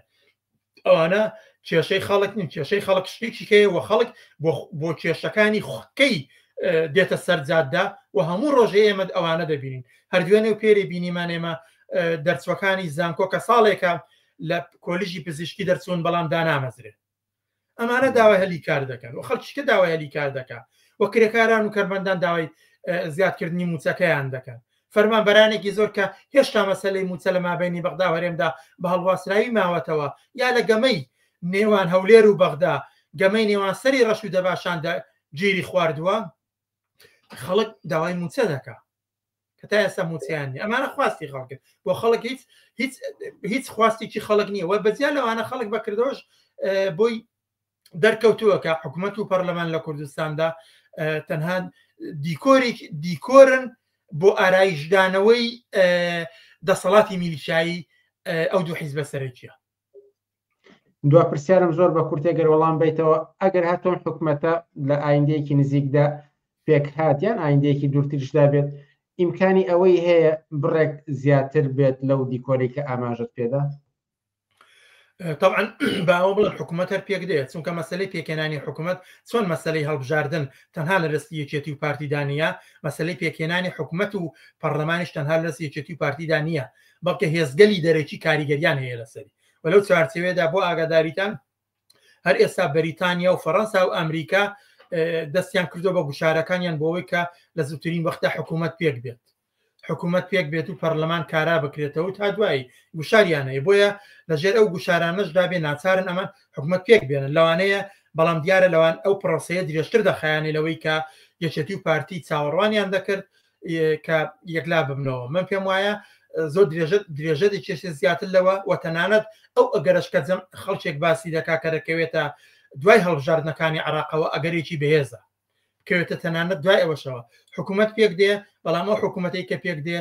ئەوانە کێشەی خەڵک نین کێشەی خەڵک شتێکی هەیە و خەڵک بۆ کێشەکانی خۆکەی دێتە سەرجاددا و هەموو ڕۆژێ ئێمە ئەوانە دەبینین هەر دوێنێ و پێری بینیمان ئێمە دەرچوەکانی زانکۆ کە ساڵێکە لە کۆلیژی پزیشکی دەرچوون بەڵام دانامەزرێت ئەمانە داوای هەلی کار دەکەن و خەڵکیکە داوای هەلی کار دەکات و کرێکاران و کەرمەندان داوای زیادکردنی موچەکەیان دەکەن فەرمانبەرانێکی زۆر کە هێشتا مەسلەی موچە لە مابینی بەغدا و هەرێمدا بە هەڵواسراوی ماوەتەوە یا لە گەمەی نێوان هەولێر و بەغدا گەمەی نێوان سەری ڕەش و دەباشاندا گیری خواردووە خەڵک داوای موچە دەکا کە تا ئێستا موچەیان نیە ئەمانە خواستی خەڵکن بۆ خەڵک هیچ هیچ هیچ خواستێکی خەڵک نییە وە بەجیا لەوانە خەڵک بەکردەوەش بۆی دەرکەوتووە کە حکوومەت و پەرلەمان لە کوردستاندا تەنها دیکۆرێک دیکۆرن بۆ ئارایشدانەوەی دەسەڵاتی میلیشایی ئەو دوو حیزبە سەرەکیە دوا پرسیارم زۆر بە کورتێ گەر وەڵام بیتەوە ئەگەر هاتۆن حکومەتە لە ئایندەیەکی نزیکدا پێکهات یان ئایندەیەکی دوورتریشدا بێت ئیمکانی ئەوەی هەیە بڕێک زیاتر بێت لەو دیکۆرەی کە ئاماژەت پێدا؟ طبعا باوە بڵێن حکوومەت هەر پێک دێت چونکە مەسلەی پێکهێنانی حکوومەت چۆن مەسلەی هەڵبژاردن تەنها لە دەستی یەکێتی و پارتیدا نییە مەسلەی پێکهێنانی حکوومەت و پەرلەمانیش تەنها لە دەستی یەکێتی و پارتیدا نییە بەڵکە هێزگەلی دەرەکی کاریگەریان هەیە لەسەری و لەو چوارچێوەیەدا بۆ ئاگاداریتان هەر ئێستا بەریتانیا و فەڕەنسا و ئەمریکا دەستیان کردو بە گوشارەکانیان بۆ ئەوەی کە لە زووترین وەختە حکوومەت پێک بێت حکوومەت پێک بێت و پەرلەمان کارا بکرێتەوە تا دوایی گوشاریان هەیە بۆیە لەژێر ئەو گوشارانەشدا بێ ناچارن ئەمە حکوومەت پێک بێنن لەوانەیە بەڵام دیارە لەوان ئەو پرۆسەیە درێژتر دەخایەنێ لەوەی کە یەکێتی و پارتی چاوەڕوانیان دەکرد کە یەکلا ببنەوە من پێم وایە زۆر درێژە درێژە دەکێشێت زیاتر لەوە و تەنانەت ئەو ئەگەرش کە جەم خەڵکێک باسی دەکا کە دەکەوێتە دوای هەڵبژاردنەکانی عراقەوە ئەگەرێکی بەهێزە بکەوێتە تەنانەت دوای ئەوەشەوە حکوومەت پێک دێ بەڵام ئەو حکوومەتەی کە پێک دێ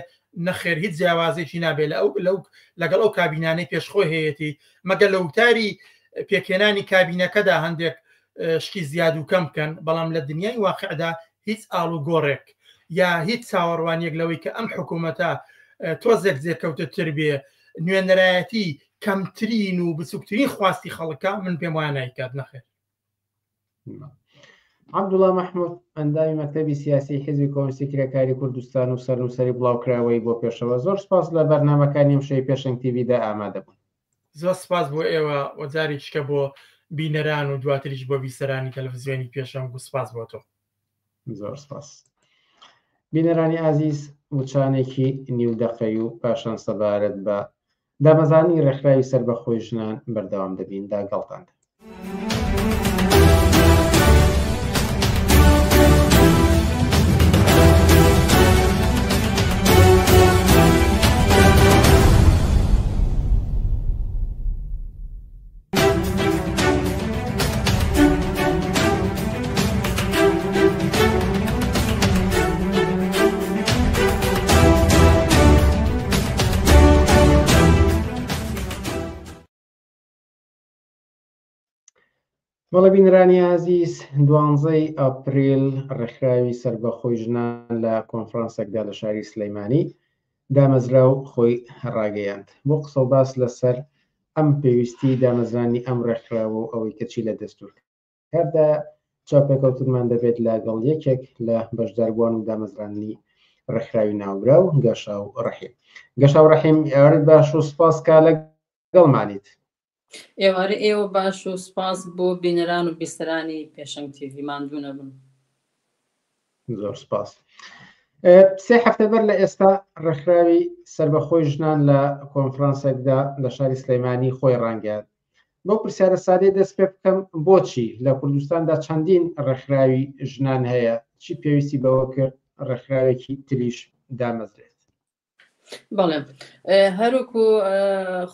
نەخێر هیچ جیاوازێکی نابێت لە ئەو لەو لەگەڵ ئەو کابینانەی پێشخۆی هەیەتی مەگەر لە وتاری پێکهێنانی کابینەکەدا هەندێک شتی زیاد و کەم بکەن بەڵام لە دنیای واقعدا هیچ ئاڵوگۆڕێک یا هیچ چاوەڕوانیەک لەوەی کە ئەم حکوومەتە تۆزێک جێکەوتتر بێ نوێنەرایەتی کەمترین و بچووکترین خواستی خەڵکە من پێم وایە نایکات نەخێر. عەبدوڵا مەحمود ئەندامی مەکتەبی سیاسی حیزبی کۆمۆنیستی کرێکاری کوردستان و سەرنووسەری بڵاوکراوەی بۆ پێشەوە زۆر سپاس لە بەرنامەکانی ئەمشەوی پێشەنگ تیڤیدا ئامادە بوون. زۆر سپاس بۆ ئێوە و جارێکیکە بۆ بینەران و دواتریش بۆ بیسەرانی تەلەفزیۆنی پێشەنگ و سپاس بۆ تۆ. زۆر سپاس. بینەرانی ئازیز وچانێکی نیو دەقەی و پاشان سەبارەت بە دامەزرانی ڕێکخراوی سەربەخۆی ژنان بەردەوام دەبین دا گەڵتان. بەڵێ بینرانی ئازیز دوانزەی ئاپریل ڕێکخراوی سەربەخۆی ژنان لە کۆنفرانسێکدا لە شاری سلەیمانی دامەزرا و خۆی ڕاگەیاند بۆ قسە و باس لەسەر ئەم پێویستی دامەزرانی ئەم ڕێکخراوە و ئەوەی کە چی لە دەستور کاردا چاوپێکەوتنمان دەبێت لەگەڵ یەکێک لە بەشداربووان و دامەزراندنی ڕێکخراوی ناوبراو گەشاو ڕەحیم. گەشاو ڕەحیم ئێوارەت باش و سپاس کە لەگەڵمانیت. ئێوارە ئێوە باش و سپاس بۆ بینەران و بیسەرانی پێشەنگ تیڤی ماندوو نەبن. زۆر سپاس. سێ هەفتە بەر لە ئێستا ڕێکخراوی سەربەخۆی ژنان لە کۆنفرانسێکدا لە شاری سلەیمانی خۆی ڕانگەیاند. بەو پرسیارە سادەی دەست پێ بکەم بۆچی لە کوردستاندا چەندین ڕێکخراوی ژنان هەیە چی پێویستی بەوە کرد ڕێکخراوێکی تریش دامەزرێت؟ بەڵێ هەروکو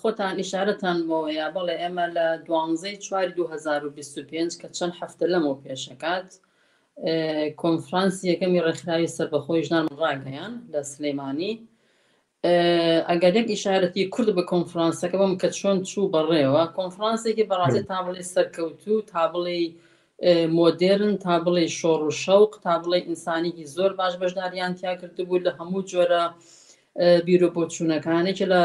خۆتان ئیشارەتان بۆیە بەڵێ ئێمە لە دوانزەی چوار 2025 کە چەند هەفتە لەمەوە پێشەکات کۆنفرانسی یەکەمی ڕێکخراوی سەربەخۆی ژنان ڕاگەیان لە سلەیمانی ئەگەر یەک ئیشارەتی کورد بە کۆنفرانسەکە بم کە چۆن چوو بەڕێوە کۆنفرانسێکی بەڕاستی تا بڵێ سەرکەوتوو تا بڵێ مۆدێرن تا بڵێ شۆڕ و شەوق تا بڵێ ئینسانێکی زۆر باش بەشداریان تیا کردبوو لە هەموو جۆرە بیر و بۆچوونەکانێکی لە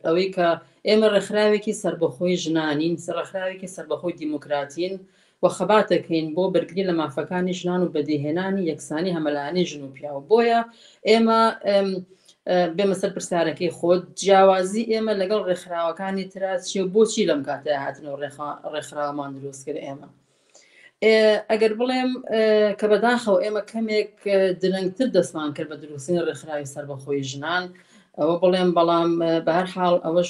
ئەوەی کە ئێمە ڕێکخراوێکی سربەخۆی ژنانین ڕێکخراوێکی سربەخۆی دیموکراتین و خەبات دەکەین بۆ بەرگری لە مافەکانی ژنان و بەدیهێنانی یەکسانی هەمەلایەنەی ژن و پیاو بۆیە ئێمە بێمە سەر پرسیارەکەی خۆت جیاوازی ئێمە لەگەڵ ڕێکخراوەکانی ترا چیە و بۆچی لەم کاتە هاتن و ڕێکخراومان دروست کرد ئێمە ئەگەر بڵێم کە بەداخەوە ئێمە کەمێک درەنگتر دەستمان کرد بە دروستنی ڕێکخراوی سەربەخۆی ژنان ئەوە بڵێم بەڵام بە هەر حاڵ ئەوەش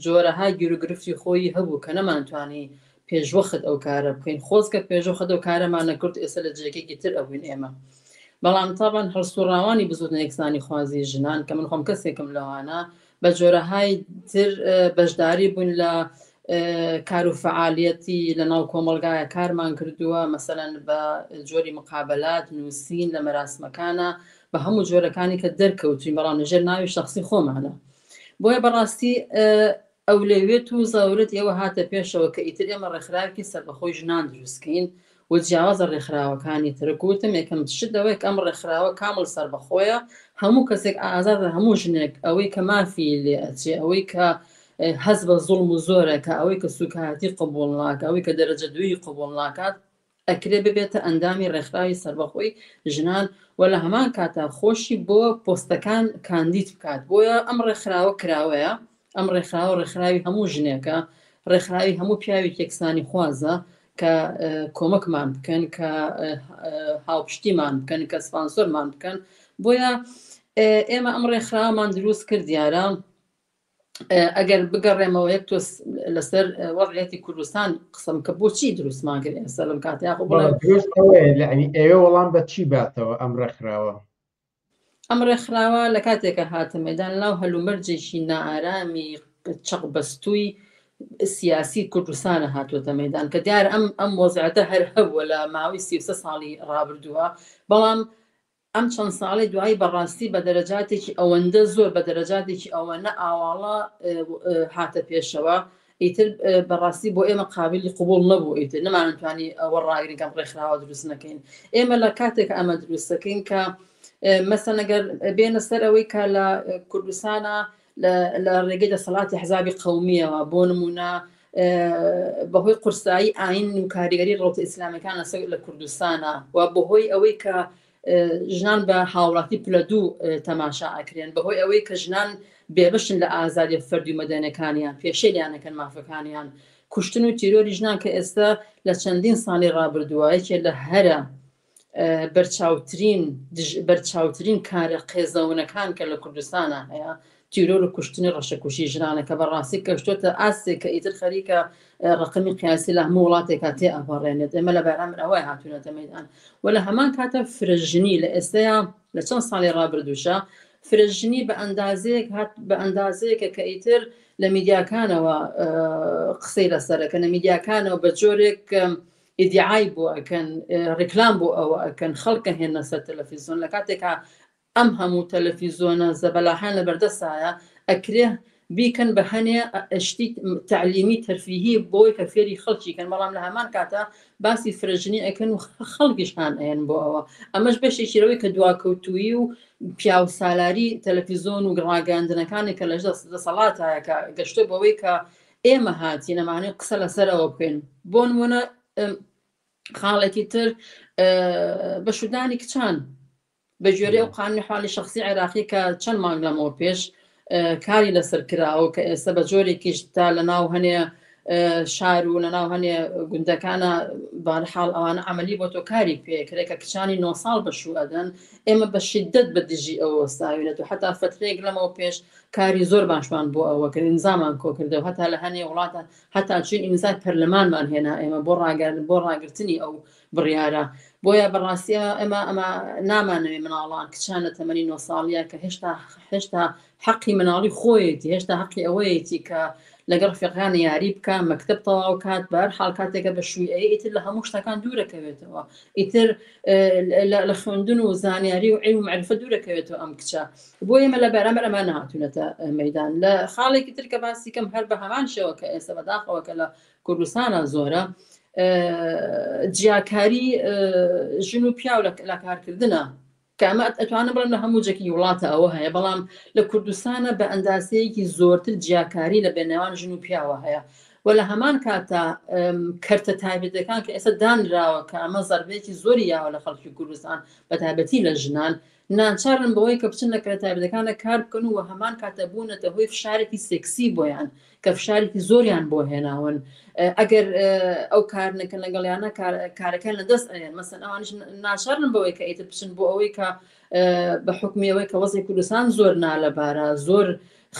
جۆرەها گیروگرفتی خۆی هەبوو کە نەمانتوانی پێشوەخت ئەو کارە بکەین خۆزگە پێشوەخت ئەو کارەمان نەکرد ئێستا لە جێگەیەکی تر ئەبووین ئێمە بەڵام تابان هەڵسوڕاوانی بزوتنە یەکسانی خوازی ژنان کە من خۆم کەسێکم لەوانە بە جۆرەهای تر بەشداری بوون لە کار و فعالیەتی لە ناو کۆمەڵگایە کارمان کردووە مەسەلەن بە جۆری مقابلات نووسین لە مەراسمەکانە بە هەموو جۆرەکانی کە دەرکەوتوین بەڵام لەژێر ناوی شخصی خۆمانە بۆیە بەڕاستی ئەولەویەت و زەرورەتی ئەوە هاتە پێشەوە کە ئیتر ئێمە ڕێکخراوێکی سەربەخۆی ژنان دروستکەین و جیاوازە ڕێکخراوەکانی تر گوتم یەکەم شت ئەوەیە کە ئەم ڕێکخراوە کامڵ سەربەخۆیە هەموو کەسێک ئازادە هەموو ژنێک ئەوەی کە مافی لێ ئەچێ ئەوەی کە هەست بە زوڵم و زۆرەکە ئەوەی کە سوکایەتی قبوڵ ناکە ئەوەی کە دەرەجە دووی قبوڵ ناکات ئەکرێ ببێتە ئەندامی ڕێکخراوی سەربەخۆی ژنان و لە هەمان کاتا خۆشی بۆ پۆستەکان کاندید بکات بۆیە ئەم ڕێکخراوە کراوەیە ئەم ڕێکخراوە ڕێکخراوی هەموو ژنێکە ڕێکخراوی هەموو پیاوێکی یەکسانی خوازە کە کۆمەکمان بکەن کە هاوپشتیمان بکەن کە سپانسۆرمان بکەن بۆیە ئێمە ئەم ڕێکخراوەمان دروست کرد دیارە ئەگەر بگەڕێمەوە یەک تۆ لەسەر وەزعیەتی کوردستان قسەم کە بۆچی دروستمان کرد ئێستا لەم کاتە یاخۆ بڵێم یعنی ئێوە وەڵام بە چی باتەوە ئەم ڕێکخراوە؟ ئەم ڕێکخراوە لە کاتێکە هاتە مەدان ناو هەلومەرجێکی نائارامی چەق بەستووی سیاسی کوردستانە هاتووەتە مەدان کە دیار ئەم ئەم وەزعەتە هەر هەبووە لە ماوەی 33 ساڵی ڕابردووە بەڵام ئەم چەند ساڵەی دوایی بەڕاستی بە دەرەجاتێکی ئەوەندە زۆر بە دەرەجاتێکی ئەوەنە ئاواڵە هاتە پێشەوە ئیتر بەڕاستی بۆ ئێمە قابلی قبوڵ نەبوو ئیتر نەمانتوانی ئەوە ڕاگرین کەم ڕێکخراوە دروست نەکەین ئێمە لە کاتێک ئەمە دروستەکەین کە مەسەن ئەگەر بێنە سەر ئەوەی کە لە کوردستانە لە ڕێگەی دەسەڵاتی حزابی قومیەوە بۆ نمونە بەهۆی قورسایی ئاین و کاریگەری ڕەوتە ئیسلامەکان لەسەر لە کوردستانە و بەهۆی ئەوەی کە ژنان بە هاوڵاتی پلە دوو تەماشا ئەکرێن بەهۆی ئەوەی کە ژنان بێبەشن لە ئازادی فەردی و مەدەنەکانیان پێشێلیان ئەکەن مافەکانیان کوشتن و تیرۆری ژنان کە ئێستا لە چەندین ساڵی ڕابردووە یەکێ لە هەرە بەرچاوترین بەرچاوترین کارە قێزەونەکان کە لە کوردستانە هەیە تیرۆر و کوشتنی ڕەشەکوژی ژنانە کە بەڕاستی کەشتۆتە ئاستێک کە ئیتر خەریکە ڕقمی قیاسی لە هەموو وڵاتێکا تێ ئەپەڕێنێت ئێمە لە بەرامبەر ئەوەی هاتوونەتە مەیدان و لە هەمان کاتە فرەژنی لە ئێستەیە لە چەند ساڵی ڕابردووشە فرەژنی بە ئەندازەیەک هات بە ئەندازەیەکە کە ئیتر لە میدیاکانەوە قسەی لەسەرەکە لە میدیاکانەوە بە جۆرێک ئیدعای بۆ ئەکەن ڕیکلام بۆ ئەوە ئەکەن خەڵکە هێنە سەر تەلەفیزیۆن لە کاتێکا ئەم هەموو تەلەفیزۆنە زەبەلاحان لەبەردەستایە ئەکرێ بیکەن بە هەنێ شتی تەعلیمی تەرفیهی بۆی کە فێری خەڵکی کەن بەڵام لە هەمان کاتە باسی فرەژنی ئەکەن و خەڵکیش هان ئەیەن بۆ ئەوە ئەمەش بەشێکی لەوەی کە دواکەوتوویی و پیاوسالاری تەلەفیزۆن و ڕاگەیاندنەکانی کە لە دەسەڵاتایە کە گەشتۆ بەوەی کە ئێمە هاتین ئەمانەی قسە لەسەر ئەوە بکەین بۆ نمونە خاڵێکی تر بەشودانی کچان بە گوێرەی ئەو قانونی حالی شخصی عێراقی کە چەند مانگ لەمەوە پێش کاری لەسەر کراوە کە ئێستا بە جۆرێکیش تا لە ناو هەنێ شار و لەناو هەنێ گوندەکانە بارحاڵ ئەوانە عملی بۆ تۆ کاری پێکرێت کە کچانی 9 ساڵ بە شوو ئەدەن ئێمە بە شدت بە دژی ئەوە وەستاوینەت و حتا فترەیەک لەمەوە پێش کاری زۆر باشمان بۆ ئەوە کرد ئینزامان کۆ کردەوە هەتا لە هەنێ وڵاتە هەتا چوین ئیمزای پەرلەمانمان هێنا ئێمە بۆ ڕاگەر بۆ ڕاگرتنی ئەو بڕیارە بۆیە بەڕاستی ئێمە ئەمە نامانەوێ مناڵان کچان لە تەمەنی 9 ساڵیە کە هێشتا هێشتا حەقی مناڵی خۆیەتی هێشتا حەقی ئەوەیەتی کە لەگەڵ ڕفیقان یاری بکە مەکتب تەواو کات بەر حاڵ کاتێکە بە شووی ئەیە ئیتر لە هەموو شتەکان دوورەکەوێتەوە ئیتر لە خوێندن و زانیاری و عیلم و معرفە دوورەکەوێتەوە ئەم کچە بۆ ئێمە لە بەرامبەر ئەمە نهاتوونەتە مەدان لە خاڵێکی تر کە باسی کەم هەر بە هەمان شێوە کە ئێستا بەداخەوە کە لە کوردستانە زۆرە جیاکاری ژن و پیاو لە کارکردنە کە ئەمە ئەتوانم بڵێم لە هەموو جێکی وڵاتە ئەوە هەیە بەڵام لە کوردستانە بە ئەندازەیەکی زۆرتر جیاکاری لە بێنێوان ژن و پیاوە هەیە و لە هەمان کاتا کەرتە تایبەتەکان کە ئێستا دانراوە کە ئەمە زەربەیەکی زۆری یاوە لە خەڵکی کوردستان بە تایبەتی لە ژنان ناچارن بەوەی کە بچن لە کەرتە تایبەتەکانە کار بکەن و هەمان کاتە بوونەتە هۆی فشارێکی سێکسی بۆیان کە فشارێکی زۆریان بۆ هێناون ئەگەر ئەو کار نەکەن لەگەڵیانە کارەکان لە دەست ئەیەن مەسەن ئەوانش ناچارن بەوەی کە ئیتر بچن بۆ ئەوەی کە بە حکمی ئەوەی کە وەزی کوردستان زۆر نالەبارە زۆر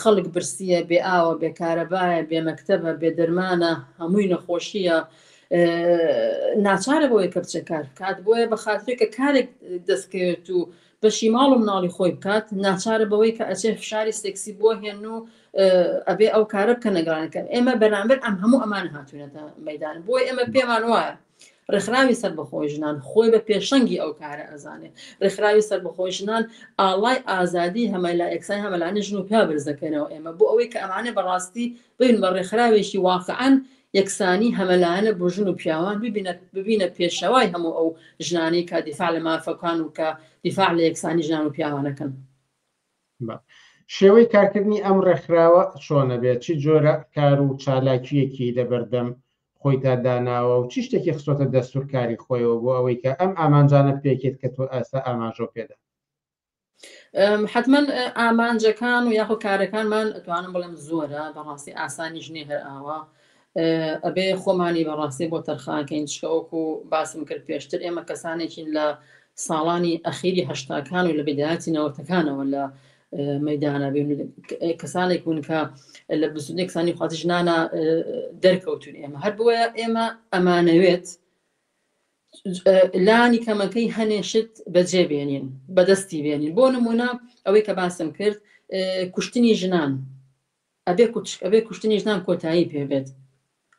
خەڵک برسیە بێ ئاوە بێ کارەبایە بێ مەکتەبە بێ دەرمانە هەمووی نەخۆشیە ناچارە بۆیە کە بچێ کار بکات بۆیە بە خاترێک کە کارێک دەستکەوێت و بەشی ماڵ و مناڵی خۆی بکات ناچارە بەوەی کە ئەچێ فشاری سێکسی بۆ هێن و ئەبێ ئەو کارە بکەن لەگەڵانەکەن ئێمە بەرامبەر ئەم هەموو ئەمان هاتوونەتە مەدان بۆی ئێمە پێمان وایە ڕێکخراوی سەربەخۆی ژنان خۆی بە پێشەنگی ئەو کارە ئەزانێ ڕێکخراوی سەربەخۆی ژنان ئاڵای ئازادی هەمەلا یەکسانی هەمەلانی ژن و پیا بەرز دەکەنەوە ئێمە بۆ ئەوەی کە ئەمانە بەڕاستی ببین بە ڕێکخراوێکی واقعا یەکسانی هەمەلایەنە بۆ ژن و پیاوان ببینە ببینە پێشەوای هەموو ئەو ژنانەی کە دیفاع لە مافەکان و کە دیفاع لە یەکسانی ژنان و پیاوانەکەن. شێوەی کارکردنی ئەم ڕێکخراوە چۆنە بێت؟ چ جۆرە کار و چالاکییەکی لەبەردەم خۆیتا داناوە و چی شتێکی خستۆتە دەستور کاری خۆیەوە بۆ ئەوەی کە ئەم ئامانجانە بپێکێت کە تۆ ئێستا ئاماژەو پێدا؟ حتمما ئامانجەکان و یاخۆ کارەکانمان ئەتوانم بڵێم زۆرە بەڕاستی ئاسانیش نییە هەر ئاوا ئەبێ خۆمانی بەڕاستی بۆ تەرخانکەین چکەوەکو باسم کرد پێشتر ئێمە کەسانێکین لە ساڵانی ئەخیری هەشتاکان و لە بدایەتی نەوەتەکانەوە لە مەدانە بێن کەسانێک بوون کە لە بزوتنەوەی کەسانی خوازی ژنانە دەرکەوتون ئێمە هەر بۆیە ئێمە ئەمانەوێت لانی کەمەکەی هەنێ شت بەجێ بێنین بەدەستی بێنین بۆ نمونە ئەوەی کە باسم کرد کوشتنی ژنان ئەبێ ئەبێ کوشتنی ژنان کۆتایی پێبێت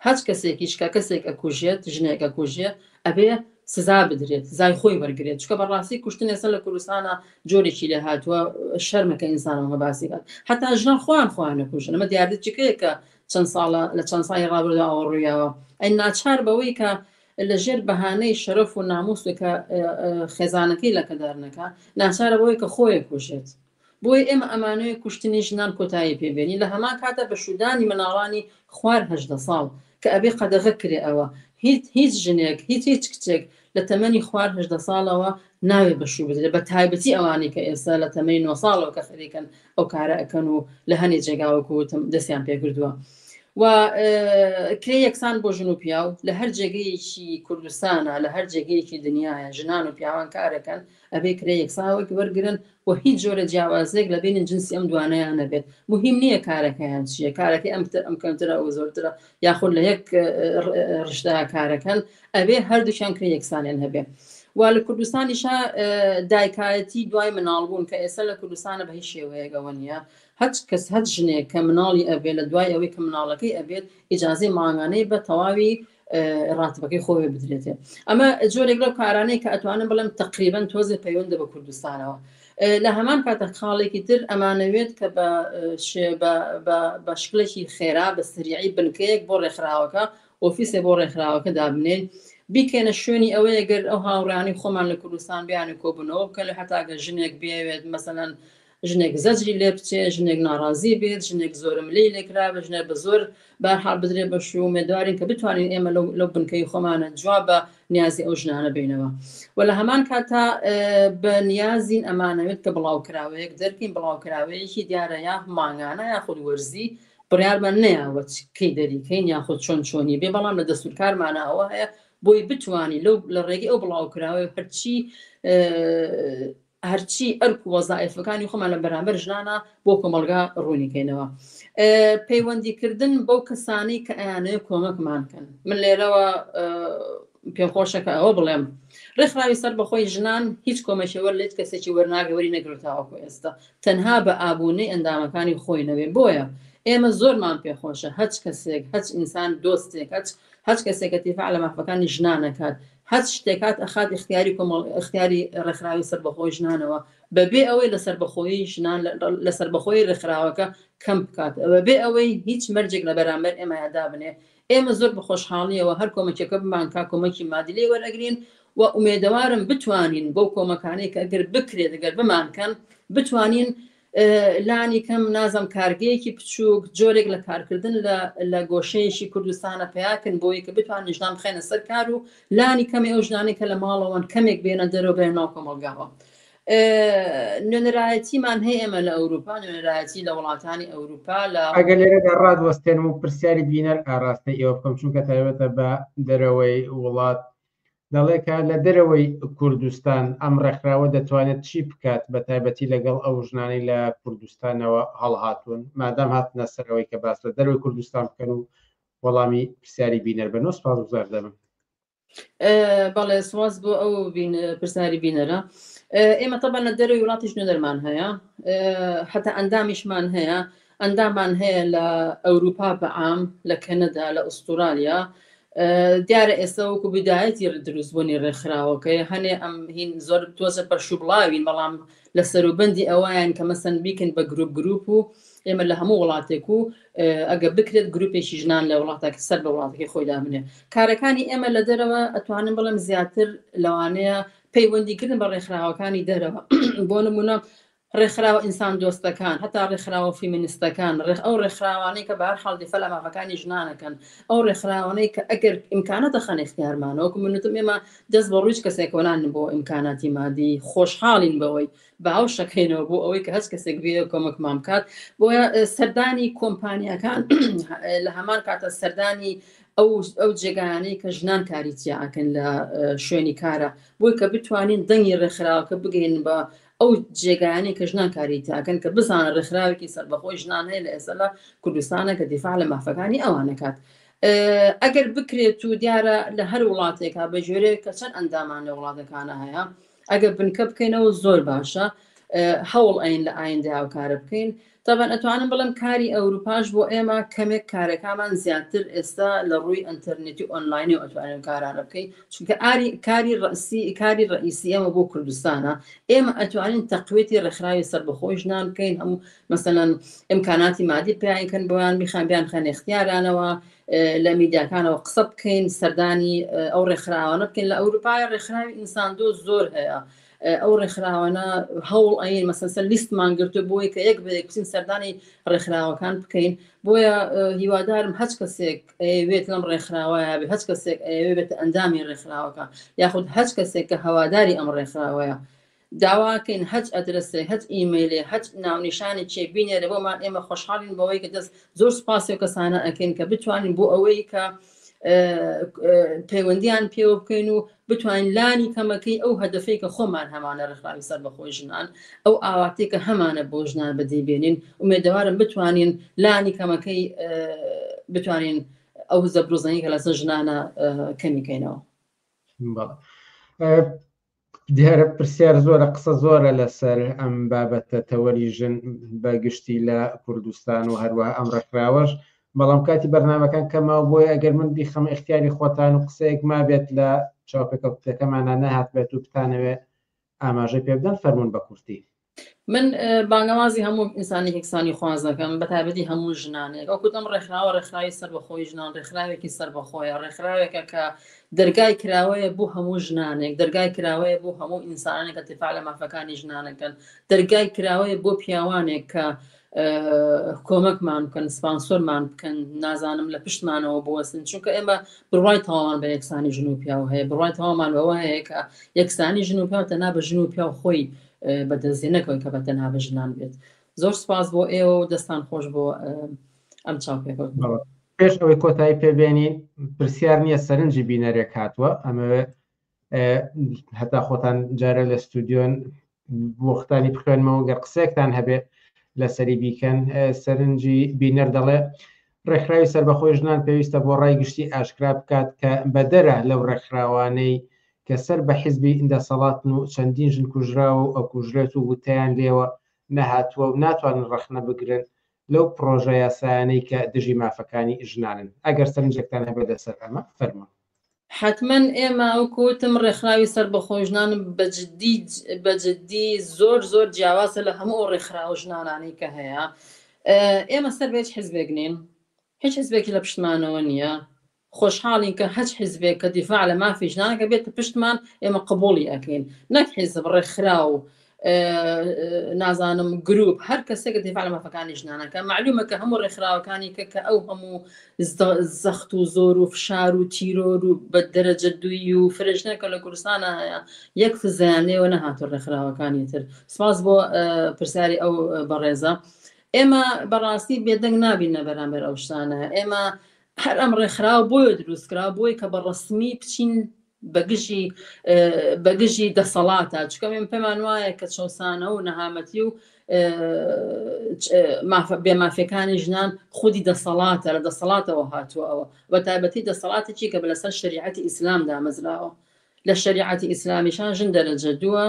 هەچ کەسێکیش کە کەسێک ئەکوژێت ژنێک ئەکوژێ ئەبێ سزا بدرێت سزای خۆی وەرگێت چکە بەڕاستی کوشتن ئێستا لە کوردستانە جۆرێکی لێ هاتووە شەرمەکە ئینسانەوە باسی کات حتا ژنان خۆیان خۆیان نەکوژن ئەمە دیاردەیەکەیە کە چەند ساڵە لە چەند ساڵی ڕابردوو ئەوە ڕوویاوە ئەی ناچار بەوەی کە لە ژێر بەهانەی شەرەف و ناموس کە خێزانەکەی لەکەدار نەکا ناچارە بەوەی کە خۆی کوژێت بۆیە ئێمە ئەمانەوێ کوشتنی ژنان کۆتایی پێ بێنین لە هەمان کاتە بە شوودانی مناڵانی خوار 18 ساڵ کە ئەبێ قەدەغە کرێ ئەوە هیچ هیچ ژنێک هیچ هیچ کچێک لە تەمەنی خوار 18 ساڵەوە ناوێ بە شوو بدرێت بە تایبەتی ئەوانەی کە ئێستا لە تەمەنی 9 ساڵەوە کە خەریکن ئەو کارە ئەکەن و لە هەنێ جێگا وەکو وتم دەستیان پێکردووە و کرێ یەکسان بۆ ژن و پیاو لە هەر جێگەیەکی کوردستانە لە هەر جێگەیەکی دنیاە ژنان و پیاوان کارەکەن ئەبێ کرێ یەکسان وەک وەرگن و هیچ جۆرە جیاوازێک لە بینن جنسی ئەم دوانەیان نەبێت مهم نییە کارەکەیان چییە کارەکەی ئەم ئەم کەمترە ئەو زۆرترە یاخود لە یەک ڕشتە کارەکەن ئەبێ هەردووکیان کرێ یەکسانیان هەبێ و لە کوردستانیشا دایکایەتی دوای مناڵبوون کە ئێستا لە کوردستانە بە هیچ شێوەیەکەوە نییە هەچ کەس هەچ ژنێک کە مناڵی ئەبێت لە دوای ئەوەی کە مناڵەکەی ئەبێت ئیجازەی مانگانەی بە تەواوی ڕاتبەکەی خۆێ بدرێتێ ئەمە جۆرێک لەو کارانەی کە ئەتوانم بڵێم تقریبا تۆزێ پەیوەندە بە کوردستانەوە لە هەمان کاتە خاڵێکی تر ئەمانەوێت کە بە بە شکلێکی خێرا بە سریعی بنکەیەک بۆ ڕێکخراوەکە ئۆفیسێ بۆ ڕێکخراوەکە دابنێین بیکەینە شوێنی ئەوەیە گەر ئەو هاوڕیانی خۆمان لە کوردستان بیان و کۆبوونەوە بکەن لە حتا گەر ژنێک بێوێت مەسەلەن ژنێک زەجری لێ بچێ ژنێک ناڕازی بێت ژنێک زۆرم لێی لێکرا بە ژنێک بە زۆر بارحاڵ بدرێ بە شوو ئومێدوارین کە بتوانین ئێمە لەو لەو بنکەی خۆمانە جواب بە نیازی ئەو ژنانە بینەوە و لە هەمان کاتا بە نیازین ئەمانەوێت کە بڵاوکراوەیەک دەرکەین بڵاوکراوەیەکی دیارە یا مانگانە یاخود وەرزی. بڕیارمان نەیاوە کەی دەریکەین یاخود چۆن چۆنی بێ بەڵام لە دەستورکارمانە ئەوە هەیە بۆی بتوانی لەو لە ڕێگەی ئەو بڵاوکراوەی هەرچی هەرچی ئەرک و وەزائفەکانی خۆمان لە بەرامبەر ژنانە بۆ کۆمەڵگا ڕوونیکەینەوە پەیوەندیکردن بەو کەسانی کە ئەیانەوێ کۆمەکمان کەن من لێرەوە پێم خۆشە کە ئەوە بڵێم ڕێکخراوی سەر بەخۆی ژنان هیچ کۆمەکی وەر لە هیچ کەسێکی وەرناگە وەری نەگرتاوەکو ئێستا تەنها بە ئابوونەی ئەندامەکانی خۆی نەبێ بۆیە ئێمە زۆرمان پێخۆشە هەچ کەسێک هەچ ئینسان دۆستێک هەچ هەچ کەسێک کە دیفاع لە مافەکانی ژنانەکات هەچ شتێکات ئەخات اختیاری کۆمەڵ اختیاری ڕێکخراوی سەربەخۆی ژنانەوە بەبێ ئەوەی لە سەربەخۆیی ژنان لە سەربەخۆی ڕێکخراوەکە کەم بکات بەبێ ئەوەی هیچ مەرجێک لە بەرامبەر ئێمە دابنێ ئێمە زۆر بە خۆشحاڵیەوە هەر کۆمەکێکە بمانکا کۆمەکی مادی لێ وەرئەگرین و ئومێدەوارم بتوانین بەو کۆمەکانەی کە ئەگەر بکرێت گەر بمانکەن بتوانین لانی کەم نازم کارگەیەکی بچووک جۆرێک لە کارکردن لە گۆشەیەکی کوردستانە پیاکن بۆی کە بتوانین ژنان بخەینە سەر کار و لانی کەمی ئەو ژنانەی کە لە ماڵەوەن کەمێک بێنە دەرەوە بێنە ناو کۆمەڵگاوە. نوێنەرایەتیمان هەیە ئێمە لە ئەوروپا نوێنەرایەتی لە وڵاتانی ئەوروپا لە ئەگەر لێرەدا ڕادوەستێنم و پرسیاری بینەر ئاراستەی ئێوە بکەم چونکە تایبەتە بە دەرەوەی وڵات دەڵێ کە لە دەرەوەی کوردستان ئەم ڕێکخراوە دەتوانێت چی بکات بە تایبەتی لەگەڵ ئەو ژنانەی لە کوردستانەوە هەڵهاتوون مادام هاتنە سەرەوەی کە باس لە دەرەوەی کوردستان بکەن و وەڵامی پرسیاری بینەر بن و سپاسگوزار دەبم. بەڵێ سواز بۆ ئەو پرسیاری بینەرە ئێمە تەبەن لە دەرەوەی وڵاتیش نوێنەرمان هەیە حتا ئەندامیشمان هەیە ئەندامان هەیە لە ئەوروپا بە عام لە کەنەدا لە ئوسترالیا دیارە ئێستا وەکو بدایەتی دروستبوونی ڕێکخراوەکەی هەنێ ئەم هین زۆر تۆزە پەرشوبڵاوین بەڵام لە سەروبەندی ئەویان کە مەسەن بیکن بە گروپ گروپ و ئێمە لە هەموو وڵاتێک و ئەگە بکرێت گروپێکی ژنان لە وڵاتەکە سەر بە وڵاتەکەی خۆی دابنێ کارەکانی ئێمە لە دەرەوە ئەتوانم بڵێم زیاتر لەوانەیە پەیوەندیکردن بە ڕێکخراوەکانی دەرەوە بۆ نمونە ڕێکخراوە ئینسان دۆستەکان هەتا ڕێکخراوە فیمینستەکان ڕێخ ئەو ڕێکخراوانەی کە بەهەر حاڵ دیفاع لە مافەکانی ژنانەکەن ئەو ڕێکخراوانەی کە ئەگەر ئیمکانات دەخەنە ئیختیارمانەوە وەکو من وتم ئێمە دەست بە ڕووی هیچ کەسێکەوە نانین بۆ ئیمکاناتی مادی خۆشحاڵین بەوەی باوەش ئەکەینەوە بۆ ئەوەی کە هەچ کەسێک بێ کۆمەکمان بکات بۆیە سەردانی کۆمپانیاکان لە هەمان کاتە سەردانی ئەو ئەو جێگایانەی کە ژنان کاری تیا ئەکەن لە شوێنی کارە بۆی کە بتوانین دەنگی ڕێکخراوەکە بگەین بە ئەو جێگایانەی کە ژنان کاری تیاکەن کە بزانن ڕێکخراوێکی سەربەخۆی ژنان هەیە لە ئێستا لە کوردستانە کە دیفاع لە مافەکانی ئەوانەکات ئەگەر بکرێت و دیارە لە هەر وڵاتێکا بە ژێرەیە کە چەند ئەندامان لە وڵاتەکانە هەیە ئەگەر بنکە بکەینەوە زۆر باشە هەوڵ ئەین لە ئایندە هاوکارە بکەین تەبەن ئەتوانم بڵێم کاری ئەوروپاش بۆ ئێمە کەمێک کارەکانمان زیاتر ئێستا لە ڕووی ئەتەرنێتی ئۆنلاینی و ئەتوانین کارانە بکەین چونکە ئاری کاری ڕەسی کاری ڕئیسی ئێمە بۆ کوردستانە ئێمە ئەتوانین تەقوێتی ڕێکخراوی سەربەخۆی ژنان بکەین هەموو مەسەلەن ئیمکاناتی مادی پیاکەن بۆیان بیخان بیان خەن اختیارانەوە لە میدیاکانەوە قسە بکەین سەردانی ئەو ڕێکخراوانە بکەین لە ئەوروپای ڕێکخراوی ئینسان دۆ زۆر هەیە ئەو ڕێکخراوانە هەوڵ ئەین مەسەسە لیستمان گرتو بۆی کە یەک بە یەک بچین سەردانی ڕێکخراوەکان بکەین بۆیە هیوادارم هەچ کەسێک ئەیەوێت لەم ڕێکخراوەیە بێ هەچ کەسێک ئەیەوێت بێتە ئەندامی ڕێکخراوەکە یاخود هەچ کەسێک کە هەواداری ئەم ڕێکخراوەیە داواکەین هەچ ئەدرەسێ هەچ ئیمەیلێ هەچ ناونیشانی چێ بینێرە بۆمان ئێمە خۆشحاڵین بەوەی کە دەست زۆر سپاسی و کەسانە ئەکەین کە بتوانین بۆ ئەوەی کە پەیوەندیان پێوە بکەین و بتوانین لانی کەمەکەی ئەو هەدەفەی کە خۆمان هەمانە ڕێکخراوی سەربەخۆی ژنان ئەو ئاواتەی کە هەمانە بۆ ژنان بەدی بێنین ئومێدەوارم بتوانین لانی کەمەکەی بتوانین ئەو زەبروزەنی کە لەسەر ژنانە کەمی کەینەوە. دیارە پرسیار زۆرە قسە زۆرە لەسەر ئەم بابەتە تەوەری ژن بە گشتی لە کوردستان و هەروەها ئەم ڕێکخراوەش بەڵام کاتی بەرنمەکان کەمەوە بۆیە ئەگەر من بیخەمە ئیختیاری خۆتان و قسەیەک مابێت لە چاوپێکەوتەکەمانە نەهاتبێت و بتانەوێ ئاماژەی پێ بدەن فەرمونون بە کورتی. من بانگەوازی هەموو ئینسانی یەکسانی خواز دەکەم بە تایبەتی هەموو ژنانێک ئەو کوتم ڕێکخراوە ڕێکخراوی سەربەخۆی ژنان ڕێکخراوێکی سەربەخۆیە ڕێکخراوێکە کە دەرگای کراوەیە بۆ هەموو ژنانێک دەرگای کراوەیە بۆ هەموو ئینسانێک کە دیفاع لە مافەکانی ژنانەکەن دەرگای کراوەیە بۆ پیاوانێک کە کۆمەکمان بکەن سپانسۆرمان بکەن نازانم لە پشتمانەوە بوەستن چونکە ئێمە بڕوای تەواوان بە یەکسانی ژن و پیاو هەیە بڕوای تەواومان بەوە هەیە کە یەکسانی ژن و پیاو تەنها بە ژن و پیاو خۆی بەدەستێ نەکەوێت کە بە تەنها بە ژنان بێت زۆر سپاس بۆ ئێوە و دەستان خۆش بۆ ئەم چاوپێکەوت. پێش ئەوەی کۆتایی پێبێنین پرسیار نییە سەرنجی بینەرێک هاتووە ئەمەوێ هەتا خۆتان جارە لە ستودیۆن وەختانی بخوێنمەوە گەر قسەیەکتان هەبێ لەسەری بیکەن سەرنجی بینەر دەڵێ ڕێکخراوی سەربەخۆی ژنان پێویستە بۆ ڕای گشتی ئاشکرا بکات کە بەدەرە لەو ڕێکخراوانەی کە سەر بە حیزبی دەسەڵاتن و چەندین ژن کوژراوە و ئەکوژرێت و وتەیان لێوە نەهاتووە و ناتوانن ڕەخنە بگرن لەو پڕۆژە یاسایانەی کە دژی مافەکانی ژنانن. ئەگەر سەرنجێکتان هەبێت لەسەر ئەمە فەرموون. حەتمەن ئێمە وەکو وتم ڕێکخراوی سەربەخۆی ژنان بە جدی بە جدی زۆر زۆر جیاوازە لە هەموو ئەو ڕێکخراوە ژنانانەی کە هەیە. ئێمە سەر بە هیچ حزبێک نین، هیچ حزبێکی لە پشتمانەوە نییە. خۆشحاڵین کە هەچ حیزبێک کە دیفاع لە مافی ژنان ئەکا بێتە پشتمان ئێمە قبوڵی ئەکەین نەک حیزب ڕێکخراو نازانم گروپ هەر کەسێک دیفاع لە مافەکانی ژنانەکە معلومە کە هەموو ڕێکخراوەکانی کە کە ئەو هەموو زەخت و زۆر و فشار و تیرۆر و بە دەرەجە دووی و فرەژنەکە لە کوردستانە هەیە یەک فزیان لێوە نەهاتوو ڕێکخراوەکانی تر سپاس بۆ پرسیاری ئەو بەڕێزە ئێمە بەڕاستی بێدەنگ نابین لە بەرامبەر ئەو شتانە ئێمە هەر ئەم ڕێکخراوە بۆیە دروست کرا بۆی کە بە ڕەسمی بچین بەگژی بەگژی دەسەڵاتە چکە من پێمان وایە کە چەسانە و نەهامەتی و بێمافەکانی ژنان خودی دەسەڵاتە لە دەسەڵاتەوە هاتووە ئەوە بە تایبەتی دەسەڵاتێکی کە لەسەر شریعەتی ئیسلام دامەزراوە لە شەریعەتی ئیسلامیشان ژن دەرەجە دووە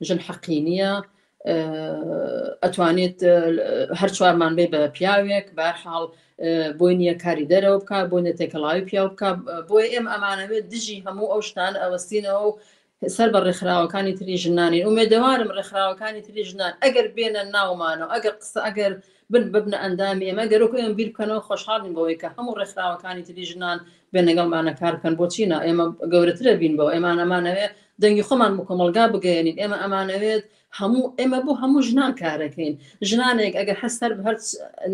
ژن حەقی نییە ئەتوانێت هەر چوارمان بێ بە پیاوێک بارحاڵ بۆی نییە کاری دەرەوە بکە بۆ نیە تێکەڵاوی پیاو بکە بۆیە ئێمە ئەمانەوێت دژی هەموو ئەو شتان ئەوەستینەوە و سەر بە ڕێکخراوەکانی تری ژنانین ئومێدەوارم ڕێکخراوەکانی تری ژنان ئەگەر بێنە ناومانەوە ئەگەر قسە ئەگەر بن ببنە ئەندامی ئێمە گەر وەکو ئێمە بیر بکەنەوە خۆشحاڵین بەوەی کە هەموو ڕێکخراوەکانی تری ژنان بێن لەگەڵمانە کار بکەن بۆچی نا ئێمە گەورەترە بین بەوە ئێمە ئەمانەوێ دەنگی خۆمان بۆ کۆمەڵگا بگەیەنین ئێمە ئەمانەوێت هەموو ئێمە بۆ هەموو ژنان کارەکەین ژنانێک ئەگەر هەر سەر هەر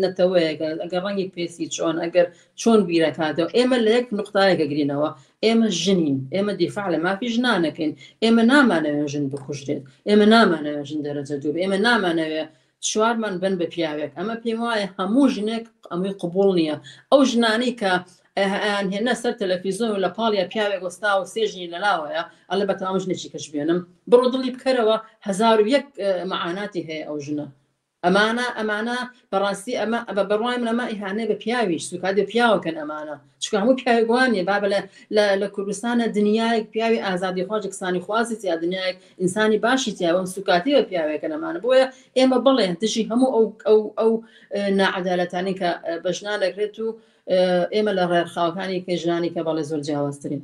نەتەوەیەک ئەگەر ڕەنگی پێسی چۆن ئەگەر چۆن بیرەکاتەوە ئێمە لە یەک نقطایەکە گرینەوە ئێمە ژنین ئێمە دیفاع لە مافی ژنانەکەین ئێمە نامانەوێت ژن بکوژرێت ئێمە نامانەوێت ژن دەرەجە دوو ئێمە نامانەوێت چوارمان بن بە پیاوێک ئەمە پێم وایە هەموو ژنێک ئەمەی قبوڵ نییە ئەو ژنانەی کە ئەیان هێنە سەر تەلەفیزۆن و لە پاڵیا پیاوێک وەستا و سێ ژنی لەلاوەیە ئەڵێ بەتەمام ژنێکی کەش بێنم بڕۆ دڵی بکەرەوە 1001 مەعاناتی هەیە ئەو ژنە ئەمانە ئەمانە بەڕاستی ئەمە بە بڕوای من ئەمە ئیهانەی بە پیاویش سوکاتی بە پیاوەکەن ئەمانە چونکە هەموو پیاوێک وانە بابە لە لە کوردستانە دنیایەک پیاوی ئازادی خواز یەکسانی خوازی تیا دنیایەک ئینسانی باشی تیا بەم سوکاتی بە پیاوێکە نەمانە بۆیە ئێمە بڵێ دژی هەموو ئەو ئەو ئەو ناعەدالەتانی کە بە ژنان دەکرێت و ئێمە لە ڕێکخراوەکانی کە ژنانی کە بەڵێ زۆر جیاوازترین.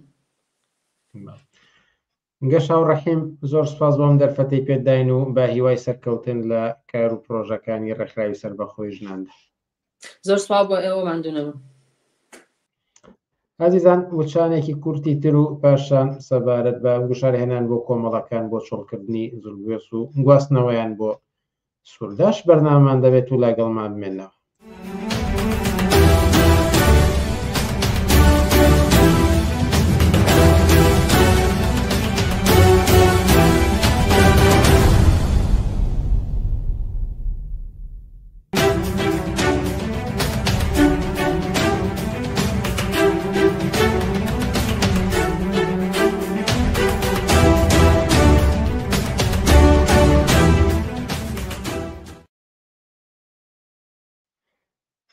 گەشاو ڕەحیم زۆر سپاس بۆ ئەم دەرفەتەی پێت داین و بە هیوای سەرکەوتن لە کار و پرۆژەکانی ڕێکخراوی سەربەخۆی ژناندا. زۆر سپاس بۆ ئێوە ماندوو نەبن. ئازیزان وچانێکی کورتی تر و پاشان سەبارەت بە گوشارهێنان بۆ کۆمەڵەکان بۆ چۆڵکردنی زڕگوێز و گواستنەوەیان بۆ سورداش بەرنامەمان دەبێت و لەگەڵمان بمێنەوە.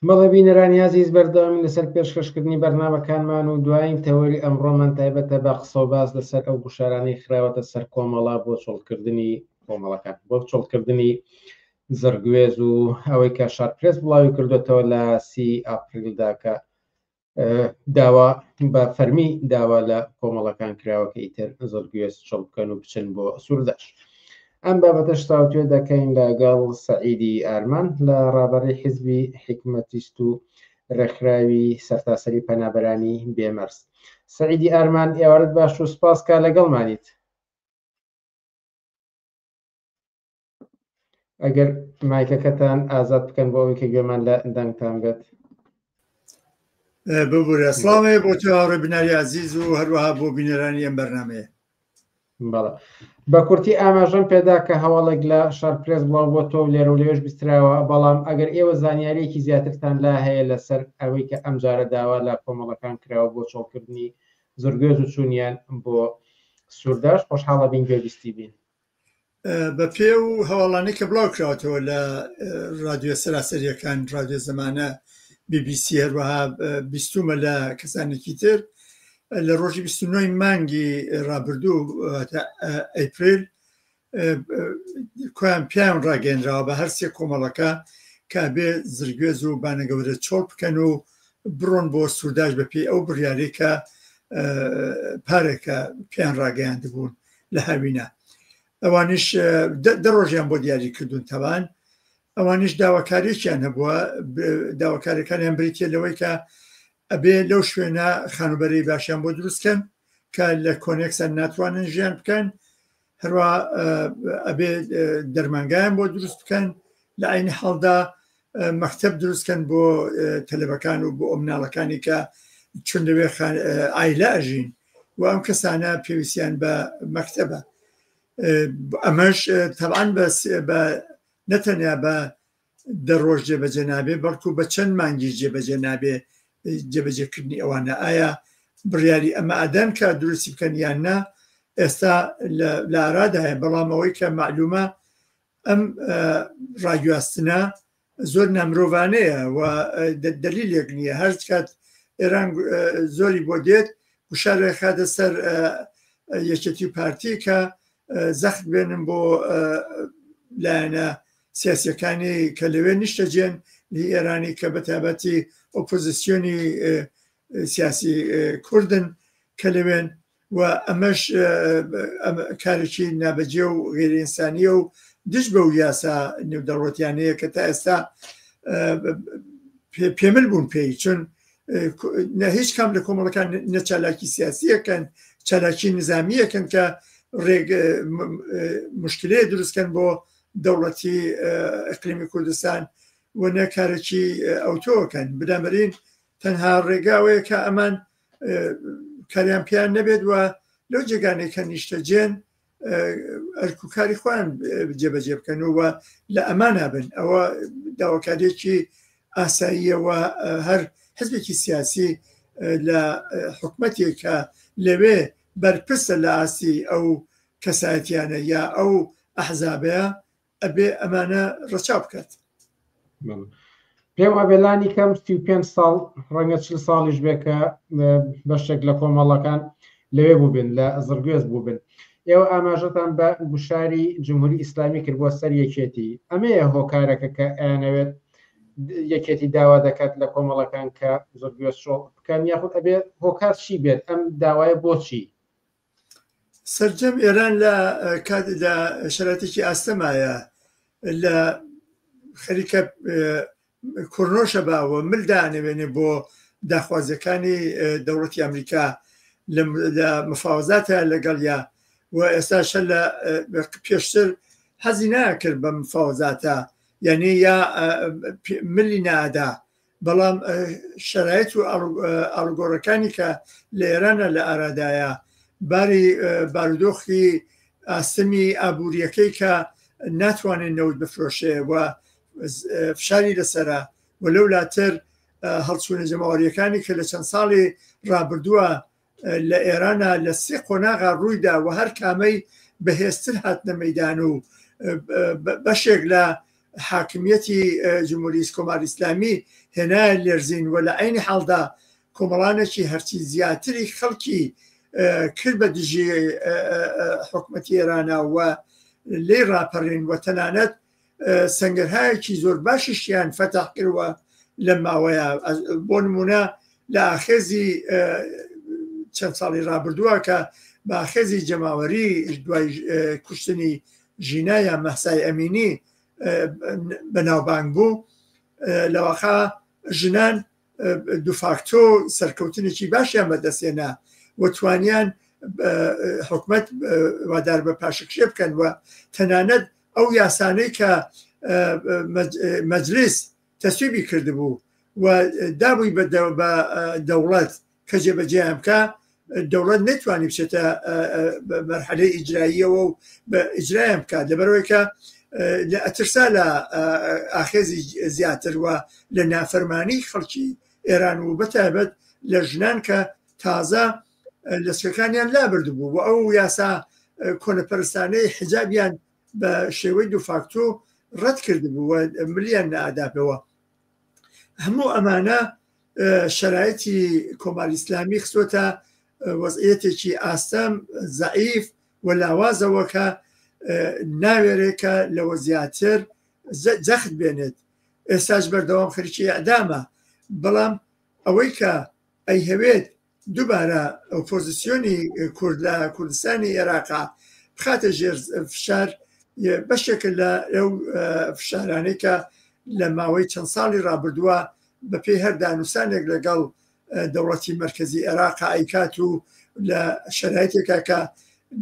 بەڵێ بینەرانی ئازیز بەردەوامین لەسەر پێشکەشکردنی بەرنامەکانمان و دوایین تەوەری ئەمڕۆمان تایبەتە بە قسە و باس لەسەر ئەو گوشارانەی خراوەتە سەر کۆمەڵە بۆ چۆڵکردنی کۆمەڵەکان بۆ چۆڵکردنی زڕگوێز و ئەوەی کە شارپرێس بڵاوی کردوێتەوە لە سی ئاپریلدا کە داوا بە فەرمی داوا لە کۆمەڵەکان کراوە کە ئیتر زڕگوێز چڵ بکەن و بچن بۆ سورداش. ئەم بابەتەش تاوتوێ دەکەین لەگەڵ سەعیدی ئارمان لە ڕابەری حیزبی حیکمەتیست و ڕێکخراوی سەرتاسەری پەنابەرانی بێمەرز. سەعیدی ئارمان ئێوارت باش و سپاس کە لەگەڵمانیت. ئەگەر مایکەکەتان ئازاد بکەن بۆ ئەوەی کە گوێمان لە دەنگتان بێت. ببورە سڵاوێ بۆ تۆ هاوڕێ بناری ئازیز و هەروەها بۆ بینەرانی ئەم بەرنمەیە. بەڵێ بە کورتی ئاماژەم پێدا کە هەواڵێک لە شار پرێس بڵاو بۆ تۆ و لێرە و لەوێش بیستراوە بەڵام ئەگەر ئێوە زانیاریەکی زیاترتان لا هەیە لەسەر ئەوەی کە ئەمجارە داوا لە کۆمەڵەکان کراوە بۆ چۆڵکردنی زڕگوێز و چوونیان بۆ سورداش خۆشحاڵە بین گوێبیستی بین. بە پێ و هەواڵانەی کە بڵاو کراوەتەوە لە رادیۆ سەراسەریەکان رادیۆ زەمانە بیبیسی هەروەها بیستومە لە کەسانێکی تر لە ڕۆژی 29 مانگی ڕابردوو ئەیپریل کۆیان پیان ڕاگەنراوە بە هەرسێ کۆمەڵەکە کە بێ زرگوێز و بانەگەورە چۆڵ بکەن و بڕۆن بۆ سورداش بەپێی ئەو بڕیارەی کە پارێکە پێیان ڕاگەیاندبوون لە هاوینە ئەوانیش دە ڕۆژیان بۆ دیاری کردوون تەوان ئەوانیش داواکاریەکیان هەبووە داواکاریەکانیان بریتە لەوەی کە ئەبێ لەو شوێنە خانوبەرەی باشیان بۆ دروستکەن کە لە کۆنێکسە ناتوانن ژیان بکەن هەروە ئەبێ دەرمانگایان بۆ دروست بکەن لە عینی حاڵدا مەکتەب دروستکەن بۆ تەلەبەکان و بۆ ئەو مناڵەکانی کە چون لەوێ ئایلە ئەژین و ئەم کەسانە پێویستیان بە مەکتەبە ئەمەش تەبعەن بە نەتەنیا بە دە ڕۆژ جێبەجێ نابێ بەڵکو بە چەند مانگیش جێبەجێ نابێ جێبەجێکردنی ئەوانە ئایا بڕیاری ئەمە ئەدەن کە دروستی بکەن یان نا ئێستا لە ئارادایە بەڵام ئەوەی کە معلومە ئەم ڕاگواستنە زۆر نامرۆڤانەیە و دەلیلێک نییە هەر کات ئێران زۆری بۆ دێت گوشار خادە سەر یەکێتی و پارتی کە زەخت بێنن بۆ لایەنە سیاسیەکانی کە لەوێ نیشتەجێن لی ئێرانی کە بە تایبەتی ئۆپۆزیسیۆنی سیاسی کوردن کە لەوێن و ئەمەش کارێکی نابەجێ و غێری ئینسانیە و دژ بەو یاسا نێودەوڵەتیانەیە کە تا ئێستا پێمل بوون پێی چون نە هیچ کام لە کۆمەڵەکان نە چالاکی سیاسیەکەن چالاکی نظامیەکەن کە ڕێگ مشکلەیە دروستکەن بۆ دەوڵەتی ئەقلیمی کوردستان و نە کارێکی ئەوتۆکەن بنابرین تەنها ڕێگاوەیە کە ئەمان کاریان پێیان نەبێت و لەو جێگانەی کە نیشتەجێن ئەرک و کاری خۆیان جێبەجێ بکەن و لە ئەمانە بن ئەوە داواکاریەکی ئاساییەوە هەر حزبێکی سیاسی لە حکومەتێک کە لەوێ بەرپرسە لە ئاستی ئەو کەسایەتیانە یا ئەو ئەحزابەیە ئەبێ ئەمانە ڕەچاو بکات. پێم وابێ لانی کەم 35 ساڵ ڕەنگە 40 ساڵیش بێ کە بەشێک لە کۆمەڵەکان لەوێ بووبن لە زڕگوێز بووبن ئێوە ئاماژەتان بە گوشاری جمهوری ئیسلامی کرد بۆ سەر یەکێتی ئەمەیە هۆکارەکە کە ئەیانەوێت یەکێتی داوا دەکات لە کۆمەڵەکان کە زڕگوێز چۆڵ بکەن یاخود ئەبێ هۆکار چی بێت ئەم داوایە بۆچی سەرجەم ئێران لە کات لە شەراتێکی ئاستەمایە لە خەریکە کورنۆشە باوە مل دانەوێنێ بۆ داخوازیەکانی دەوڵەتی ئەمریکا لە مفاوەزاتە لەگەڵ یا و ئێستا شە لە پێشتر حەزی ناکرد بە مفاوەزاتە یعنی یا ملی نادا بەڵام شەرایت و ئاڵوگۆڕەکانی کە لە ئێرانە لە ئارادایە باری بارودۆخی ئاستەمی ئابوووریەکەی کە ناتوانێت نەوت بفرۆشێ و فشاری لەسرە و لەو لاتر هەڵچوونە جەماوەریەکانی کە لە چەند ساڵی ڕابردووە لە ئێرانە لە سێ قۆناغا ڕوویدا و هەر کامەی بەهێزتر هاتنە مەدان و بەشێک لە حاکمیەتی جمهوری کۆماری ئیسلامی هێنایە لێرزین و لە عینی حاڵدا کۆمەڵانێکی هەرچی زیاتری خەڵکی کرد بە دژی حکومەتی ئێرانە و لێی ڕاپەڕین و تەنانەت سەنگەرهایەکی زۆر باشیشیان فەتح کردوە لەم ماوەیە بۆ نمونە لە ئاخێزی چەند ساڵی ڕابردووە کە بە ئاخێزی جەماوەری دوای کوشتنی ژینا یا مەهسای ئەمینی بەناوبانگ بوو لەواقع ژنان دوفاکتۆ سەرکەوتنێکی باشیان بەدەستێنا و توانیان حکومت وادار بە پاشەکشێ بکەن و تەنانەت ئەو یاسانەی کە مەجلیس تەسویبی کردبوو و دابووی بە دەوڵەت کە جێبەجێیان بکە. دەوڵەت نەتوانی بچێتە مەرحەلەی ئیجراییەوە و بە ئیجرایان بکات لەبەرەوەی کە لە ئەترسا لە ئاخێزی زیاتر و لە نافەرمانی خەڵکی ئێران و بەتایبەت لە ژنان کە تازە لەچکەکانیان لابردبوو و ئەو یاسا کۆنەپەرستانەی حجابیان بە شێوەی دوفاکتۆ ڕەت کردبوو و ملیان نەئاداپەوە. هەموو ئەمانە شەرایتی کۆماری ئیسلامی خستۆتە وەزعیەتێکی ئاستەم، زەعیف و لاوازەوە کە ناوێرێ کە لەوە زیاتر جەخت بێنێت. ئێستاش بەردەوام خەریکی ئیعدامە، بەڵام ئەوەی کە ئەیهەوێت دووبارە ئۆپۆزیسیۆنی کورد لە کوردستانی ئێراقا بخاتە ژێر فشار بەشێکە لە ئەو فشارانەی کە لە ماوەی چەند ساڵی ڕابردووە بەپێی هەر دانوسانێک لەگەڵ دەوڵەتی مەرکەزی ئێراقا ئەیکات و لە شەرایتێکا کە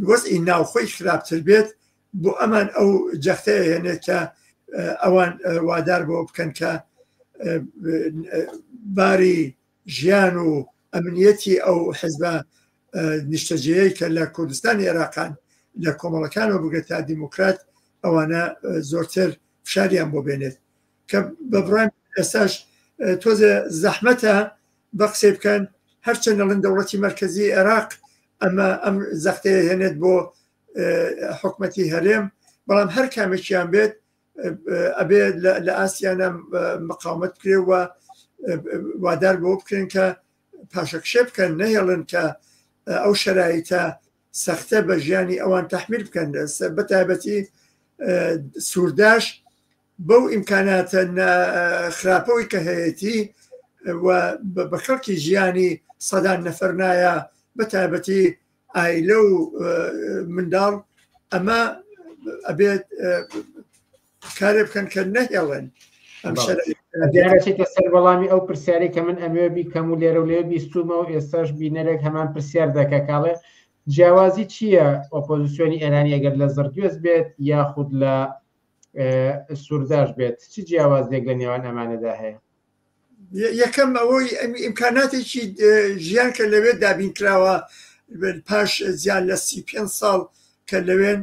وەزعی ناوخۆی خراپتر بێت بۆ ئەمان ئەو جەختەیە هێنێت کە ئەوان وادار بۆ بکەن کە باری ژیان و ئەمنیەتی ئەو حزبە نیشتەجێیەی کە لە کوردستانی عێراقان لە کۆمەڵەکانەوە بگرە تا دیموکرات ئەوانە زۆرتر فشاریان بۆ بێنێت کە بە بڕای ئێستاش تۆزێ زەحمەتە بە قسەی بکەن هەرچەند ئەڵێن دەوڵەتی مەرکەزی عێراق ئەمە ئەم زەختەیە هێنێت بۆ حکومەتی هەرێم بەڵام هەر کامێکیان بێت ئەبێ لە ئاستیانە مقاومەت بکرێ و وادار بۆ بکرێن کە پاشەکشێ بکەن نەهێڵن کە ئەو شەرایتە سەختە بە ژیانی ئەوان تحمیل بکەن بە تایبەتی سوورداش بەو ئیمکاناتە خراپەوەی کە هەیەتی و بە خەڵکی ژیانی سەدان نەفەر نایە بە تایبەتی ئایلە و منداڵ ئەمە ئەبێت کارێ بکەن کە نەهێڵن ئەم دیارەچێتە سەر وەڵامی ئەو پرسیاری کە من ئەمەوێ بیکەم و لێرە و لێ بیستومە و ئێستاش بینەرێک هەمان پرسیار دەکە کاڵێ جیاوازی چییە ئۆپۆزیسیۆنی ئێرانی ئەگەر لە زڕگوێز بێت یاخود لە سورداش بێت چ جیاوازێک لە نێوان ئەمانەدا هەیە؟ یەکەم ئەوەی ئیمکاناتێکی ژیان کە لەوێ دابین کراوە پاش زیان لە 35 ساڵ کە لەوێن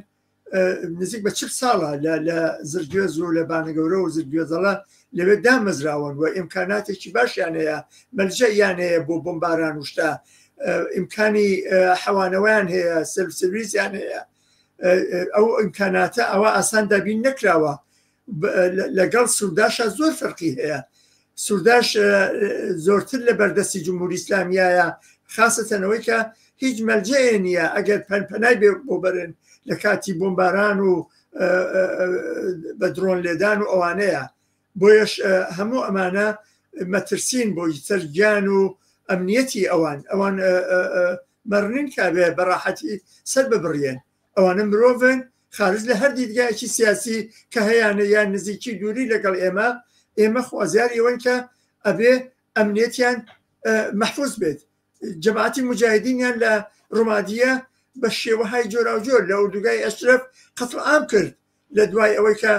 نزیک بە 40 ساڵە لە زرگوێز و لە بانەگەورە و زرگوێزەڵە لەوێ دامەزراون و ئیمکاناتێکی باشیان هەیە مەلجەیان هەیە بۆ بۆمباران و شتە ئیمکانی حەوانەوەیان هەیە سێلف سرویسیان هەیە ئەو ئیمکاناتە ئەوە ئاسان دابین نەکراوە لەگەڵ سورداشا زۆر فەرقی هەیە سورداش زۆرتر لە بەردەستی جمهوری ئیسلامیایە خاستەنەوەی کە هیچ مەلجەیە نییە ئەگەر پەنپەنای بێ بۆ بەرن لە کاتی بۆمباران و بە درۆن لێدان و ئەوانەیە بۆیەش هەموو ئەمانە مەترسین بۆ سەر گیان و ئەمنیەتی ئەوان ئەوان مەرنین کابێ بەڕاحەتی سەر ببڕێن ئەوانە مرۆڤن خارج لە هەر دیدگایەکی سیاسی کە هەیانە یان نزیکی دووری لەگەڵ ئێمە، ئێمە خوازیاری ئەوەین کە ئەبێ ئەمنیەتیان مەحفوز بێت. جەماعەتی موجاهیدینیان لە ڕومادیە بە شێوەهای جۆراوجۆر لە ئوردوگای ئەشرەف قەتڵ عام کرد لە دوای ئەوەی کە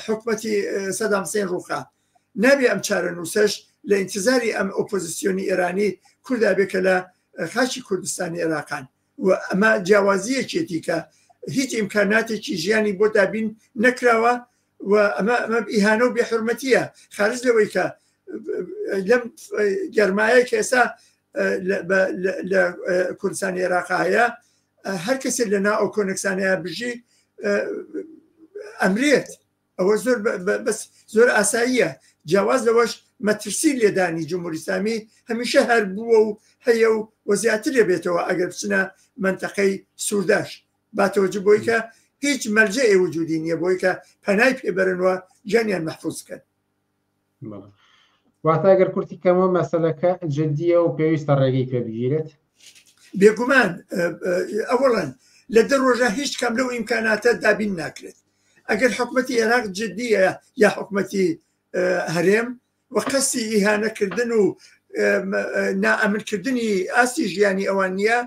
حکومەتی سەدام حسین ڕووخا. نابێ ئەم چارەنووسەش لە ئینتزاری ئەم ئۆپۆزیسیۆنی ئێرانی کوردا بێ کە لە خاکی کوردستانی عێراقان. و ئەمە جیاوازیەکێتی کە هیچ ئیمکاناتێکی ژیانی بۆ دابین نەکراوە و ئەمە ئەمە ئیهانە و بێحورمەتیە خارج لەوەی کە لەم گەرمایە کە ئێستا لە کوردستانی عێراق هەیە هەر کەسێک لە ناو ئەو کۆنێکسانەیە بژی ئەمرێت ئەوە زۆر بەس زۆر ئاساییە جیاواز لەوەش مەترسی لێدانی جمهوری ئیسلامی هەمیشە هەر بووە و هەیە و و زیاتر دەبێتەوە ئەگەر بچنە مەنتەقەی سورداش باتەوەجه بۆی کە هیچ مەلجەئێ وجودی نییە بۆی کە پەنای پێبەرن و گیانیان مەحفوز بکەن. بەڵێ. واتە ئەگەر کورتی کەمەوە مەسەلەکە جدییە و پێویستە ڕێگەی پێ بگیرێت؟ بێگومان ئەوەڵەن لە دە ڕۆژە هیچ کام لەو ئیمکاناتە دابین ناکرێت ئەگەر حکومەتی عێراق جدیە یا حکومەتی هەرێم و قەستی ئیهانەکردن و نائەمنکردنی ئاستی ژیانی ئەوان نییە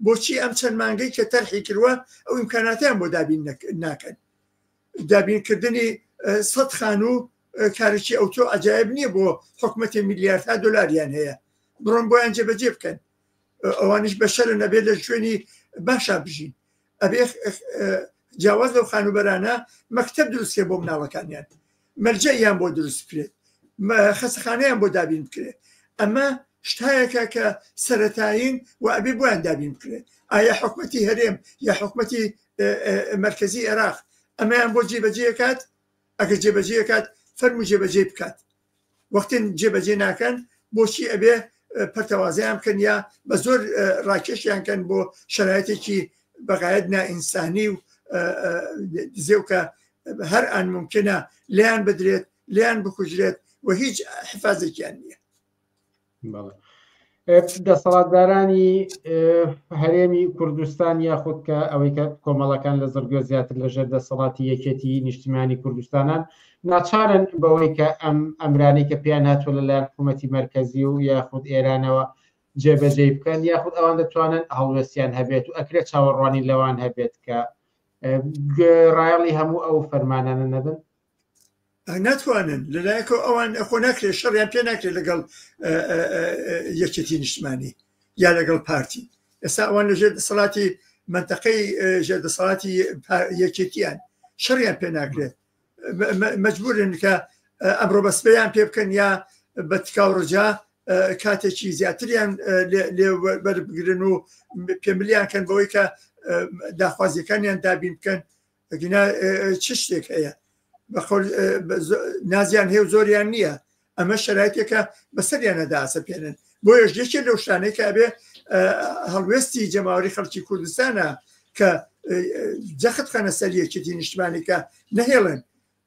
بۆچی ئەم چەند مانگەی کە تەرحی کردووە ئەو ئیمکاناتیان بۆ دابین ناکەن دابینکردنی سەد خانوو کارێکی ئەوتۆ عجایب نییە بۆ حکومەتی میلیاردها دۆلاریان هەیە بڕۆن بۆیان جێبەجێ بکەن. ئەوانیش بەشەرن ئەبێ لە شوێنی باشا بژین ئەبێ جیاواز لەو خانوبەرانە مەکتەب دروستکرێت بۆ مناڵەکانیان مەرجەعیان بۆ دروست بکرێت خەسەخانەیان بۆ دابین بکرێت ئەمە شتایەکە کە سەتایین و ئەبێ بۆیان دابین بکرێت ئایا حکومەتی هەرێم یا حکومەتی مرکزی عێراق ئەمەیان بۆ جێبەجێکات ئەگەر جێبەجێکات فەرمو جێبەجێ بکات وەختێن جێبەجێ ناکەن بۆچی ئەبێ پەرتەوازەیان بکەن یا بە زۆر ڕاکێشیان کەن بۆ شرایەتێکی بەغایەت نائینسانی و دزێو کە هەر ئان ممکنە لێیان بدرێت لێیان بکوژرێت و هیچ حفازێکیان نییە. دەسەڵاتدارانی هەرێمی کوردستان یاخود کە ئەوەی کە کۆمەڵەکان لە زڕگوێ زیاتر لەژێر دەسەڵاتی یەکێتی نیشتیمانی کوردستانان ناچارن بەوەی کە ئەم ئەمرانی کە پێیان هاتووە لەلایەن حکوومەتی مرکزی و یاخود ئێرانەوە جێبەجێی بکەن یاخود ئەوان دەتوانن هەڵوێستیان هەبێت و ئەکرێت چاوەڕوانی لەوان هەبێت کە گوێڕایەڵی هەموو ئەو فەرمانانە نەبن ناتوانن لەلایەکەوە ئەوان خۆ ناکرێت شەڕیان پێ ناکرێت لەگەڵ یەکێتی نیشتمانی یا لەگەڵ پارتی ئێستا ئەوان لەژێر دەسەڵاتی منتەقەی ژێر دەسەڵاتی یەکێتیان شەڕیان پێ ناکرێت مەجبورن کە ئەمڕۆ بەسپیان پێ بکەن یا بە تکاو ڕجا کاتێکی زیاتریان لێ بەربگرن و پێملیان کەن بەوەی کە داخوازیەکانیان دابین بکەن ئەگینا چ شتێک هەیە بەخۆل نازیان هەیە و زۆریان نییە ئەمە شرایتێکە بەسەریانە داسەپێنن بۆیەش یەکێ لەو شتانەی کە ئەبێ هەڵوێستی جەماوەری خەڵکی کوردستانە کە جەخت خەنە سەر یەکێتی نیشتمانی کە نەهێڵن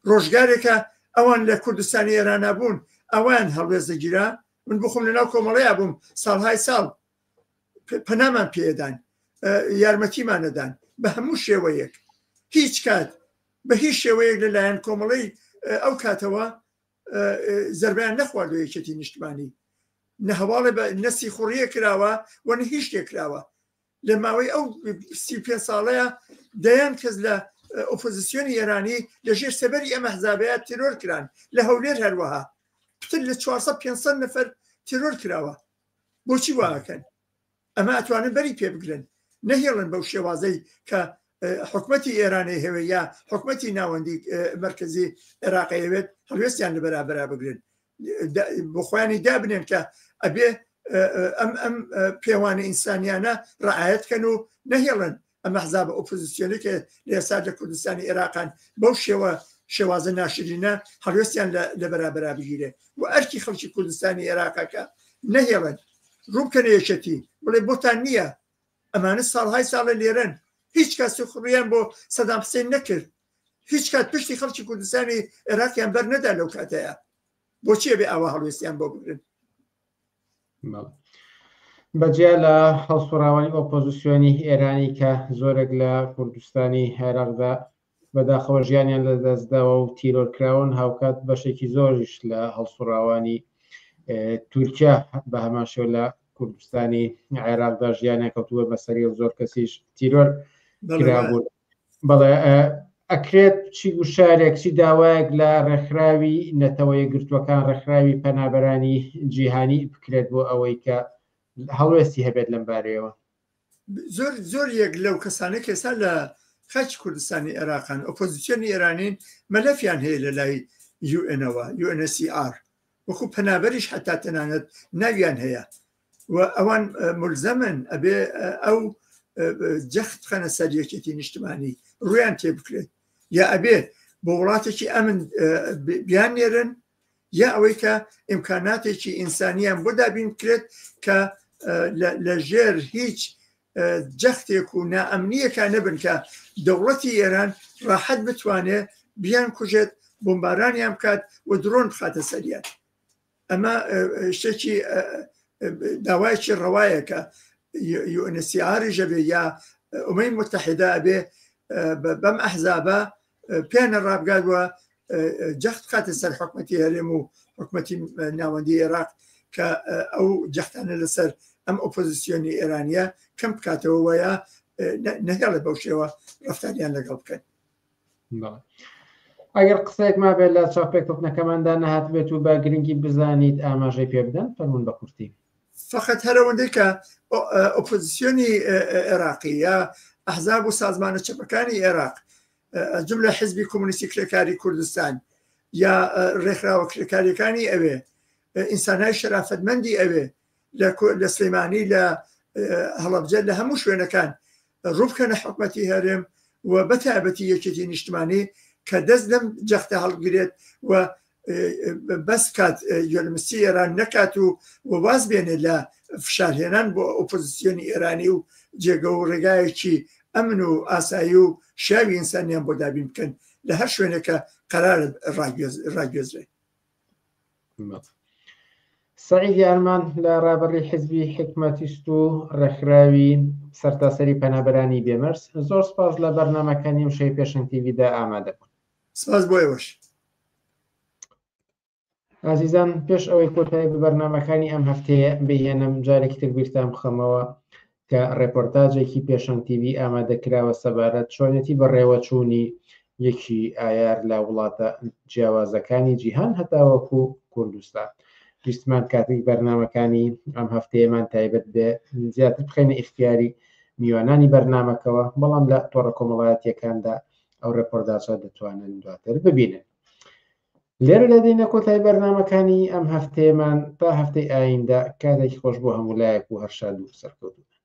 ڕۆژگارێکە ئەوان لە کوردستانی ئێرانە بوون ئەوان هەڵوێست دەگیرا من بخۆم لەناو کۆمەڵەیە بووم ساڵهای ساڵ پەنامان پێدان یارمەتیمانەدان بە هەموو شێوەیەک هیچ کات بە هیچ شێوەیەک لەلایەن کۆمەڵەی ئەو کاتەوە زربیان نەخواردو یەکێتی نیشتمانی نە هەواڵێ بە نەسی خوڕیە کراوە و نە هیچ شتێک کراوە لە ماوەی ئەو 35 ساڵەیە دەیان کەس لە ئۆپۆزیسیۆنی ئێرانی لەژێر سەبەری ئەمە حزابەیە تیرۆر کران لە هەولێر هەروەها پتر لە 400 500 نەفەر تیرۆر کراوە بۆچی واکەن ئەمە ئەتوانن بەری پێ بگرن نەهێڵن بەو شێوازەی کە حکومەتی ئێرانی هەوێ یا حکومەتی ناوەندی مرکزی عێراق هەوێت هەڵوێستیان لە بەرابەرا بگرن بۆ خۆیانی دابنێن کە ئەبێ ئەم ئەم پێوانە ئینسانیانە ڕعاەت کەن و نەهێڵن ئەم ئەحزابە ئۆپۆزیسیۆنەی کە لە ئێستا لە کوردستانی ئێراقان بەو شێوە شێوازە ناشرینە هەڵوێستیان لە بەرابەرا بگیرێ و ئەرکی خەڵکی کوردستانی ئێراقەکە نەهێڵن ڕووبکەنە یەکێتی بڵێ بۆتان نییە ئەمانە ساڵهای ساڵە لێرەن هیچ کات سوخڕیان بۆ سەدام حسێن نەکرد هیچ کات پشتی خەڵکی کوردستانی عێراقیان بەر نەدا لەو کاتەیە بۆچیە بێ ئاوا هەڵوێستیان بۆ بگرن بەجیا لە هەڵسوڕاوانی ئۆپۆزیسیۆنی ئێرانی کە زۆرێک لە کوردستانی عێراقدا بەداخەوە ژیانیان لەدەستداوە و تیرۆر کراون هاوکات بەشێکی زۆریش لە هەڵسوڕاوانی تورکیا بە هەمان شێوە لە کوردستانی عێراقدا ژیانیان کەوتووە بەسەری و زۆر کەسیش تیرۆر کرابوون. بەڵێ ئەکرێت چی گوشارێک چی داوایەک لە ڕێکخراوی نەتەوە یەکگرتووەکان ڕێکخراوی پەنابەرانی جیهانی بکرێت بۆ ئەوەی کە هەڵوێستی هەبێت لەم بارەیەوە؟ زۆر زۆر یەک لەو کەسانەی کە ئێستا لە خاکی کوردستانی عێراقن ئۆپۆزیسیۆنی ئێرانین مەلەفیان هەیە لە لای یوئێنەوە UNHCR وەکو پەنابەریش حتا تەنانەت ناویان هەیە و ئەوان ملزەمن ئەبێ ئەو جەخت بخەنە سەر یەکێتی نیشتمانی ڕویان تێ بکرێت یا ئەبێ بۆ وڵاتێکی ئەمن بیان نێرن یا ئەوەی کە ئیمکاناتێکی ئینسانیان بۆ دابین بکرێت کە لە ژێر هیچ جەختێک و نائەمنیەکە نەبن کە دەوڵەتی ئێران ڕاحەت بتوانێت بیان کوژێت بۆمبارانیان بکات و درۆن بخاتە سەریان ئەمە شتێکی داوایەکی ڕەوایە کە UNHCR ئەبێ یا ئومەی متحدە ئەبێ بەم ئەحزابە پێیانە ڕابگات و جەخت بخاتە سەر حکومەتی هەرێم و حکومەتی ناوەندی عێراق کە ئەو جەختانە لەسەر ئەم ئۆپۆزیسیۆنی ئێرانیە کەم بکاتەوە وەیا نەهێڵێ بەو شێوە ڕفتاریان لەگەڵ بکەن. ئەگەر قسەیەک مابێت لە چاوپێکەوتنەکەماندا نەهاتبێت و بە گرنگی بزانیت ئاماژەی پێ بدەن فەرمونون بە کورتی. فقط هەرەوەندەی کە ئۆپۆزیسیۆنی عێراقی یا ئەحزاب و سازمانە چەپەکانی عێراق جملە حزبی کۆمۆنیستی کرێکاری کوردستان یا ڕێکخراوە کرێکاریەکانی ئەوێ ئینسانهای شەرافەتمەندی ئەوێ لە سلێمانی لە هەڵەبجە لە هەموو شوێنەکان ڕووبکەنە حکومەتی هەرێم و بەتایبەتی یەکێتی نیشتمانی کە دەست لەم جەختە هەڵگرێت و بەس کات گوێلمسی ئێران نەکات و واز بێنێت لە فشارهێنان بۆ ئۆپۆزیسیۆنی ئێرانی و جێگە و ڕێگایەکی ئەمن و ئاسایی و شیاوی ئینسانیان بۆ دابین بکەن لە هەر شوێنێکە قەرار ڕاگوێزرێت. سەعید یارمان لە ڕابەری حزبی حیکمەتیست و ڕێکخراوی سەرتاسەری پەنابەرانی بێمەرز زۆر سپاس لە بەرنامەکانی ئەمشەوی پێشەنگ تیڤیدا ئامادە بوون. سپاس بۆ ئێوەش. ئازیزان پێش ئەوەی کۆتایی بە بەرنامەکانی ئەم هەفتەیە بهێنم جارێکی تر بیرتان بخەمەوە کە ڕێپۆرتاجێکی پێشەنگ تیڤی ئامادە کراوە سەبارەت چۆنێتی بەڕێوەچوونی یەکی ئایار لە وڵاتە جیاوازەکانی جیهان هەتاوەکو کوردستان. ویستمان کاتێک بەرنامەکانی ئەم هەفتەیەمان تایبەت بێ زیاتر بخەینە ئیختیاری میوانانی بەرنامەکەوە، بەڵام لە تۆڕە کۆمەڵایەتیەکاندا ئەو ڕێپۆرتاجە دەتوانن دواتر ببینن. لێرە دەدەینە کۆتای بەرنامەکانی ئەم هەفتەیەمان تا هەفتەی ئایندە کاتێکی خۆش بۆ هەموو لایەک و هەر شاد و سەرکەوتوو.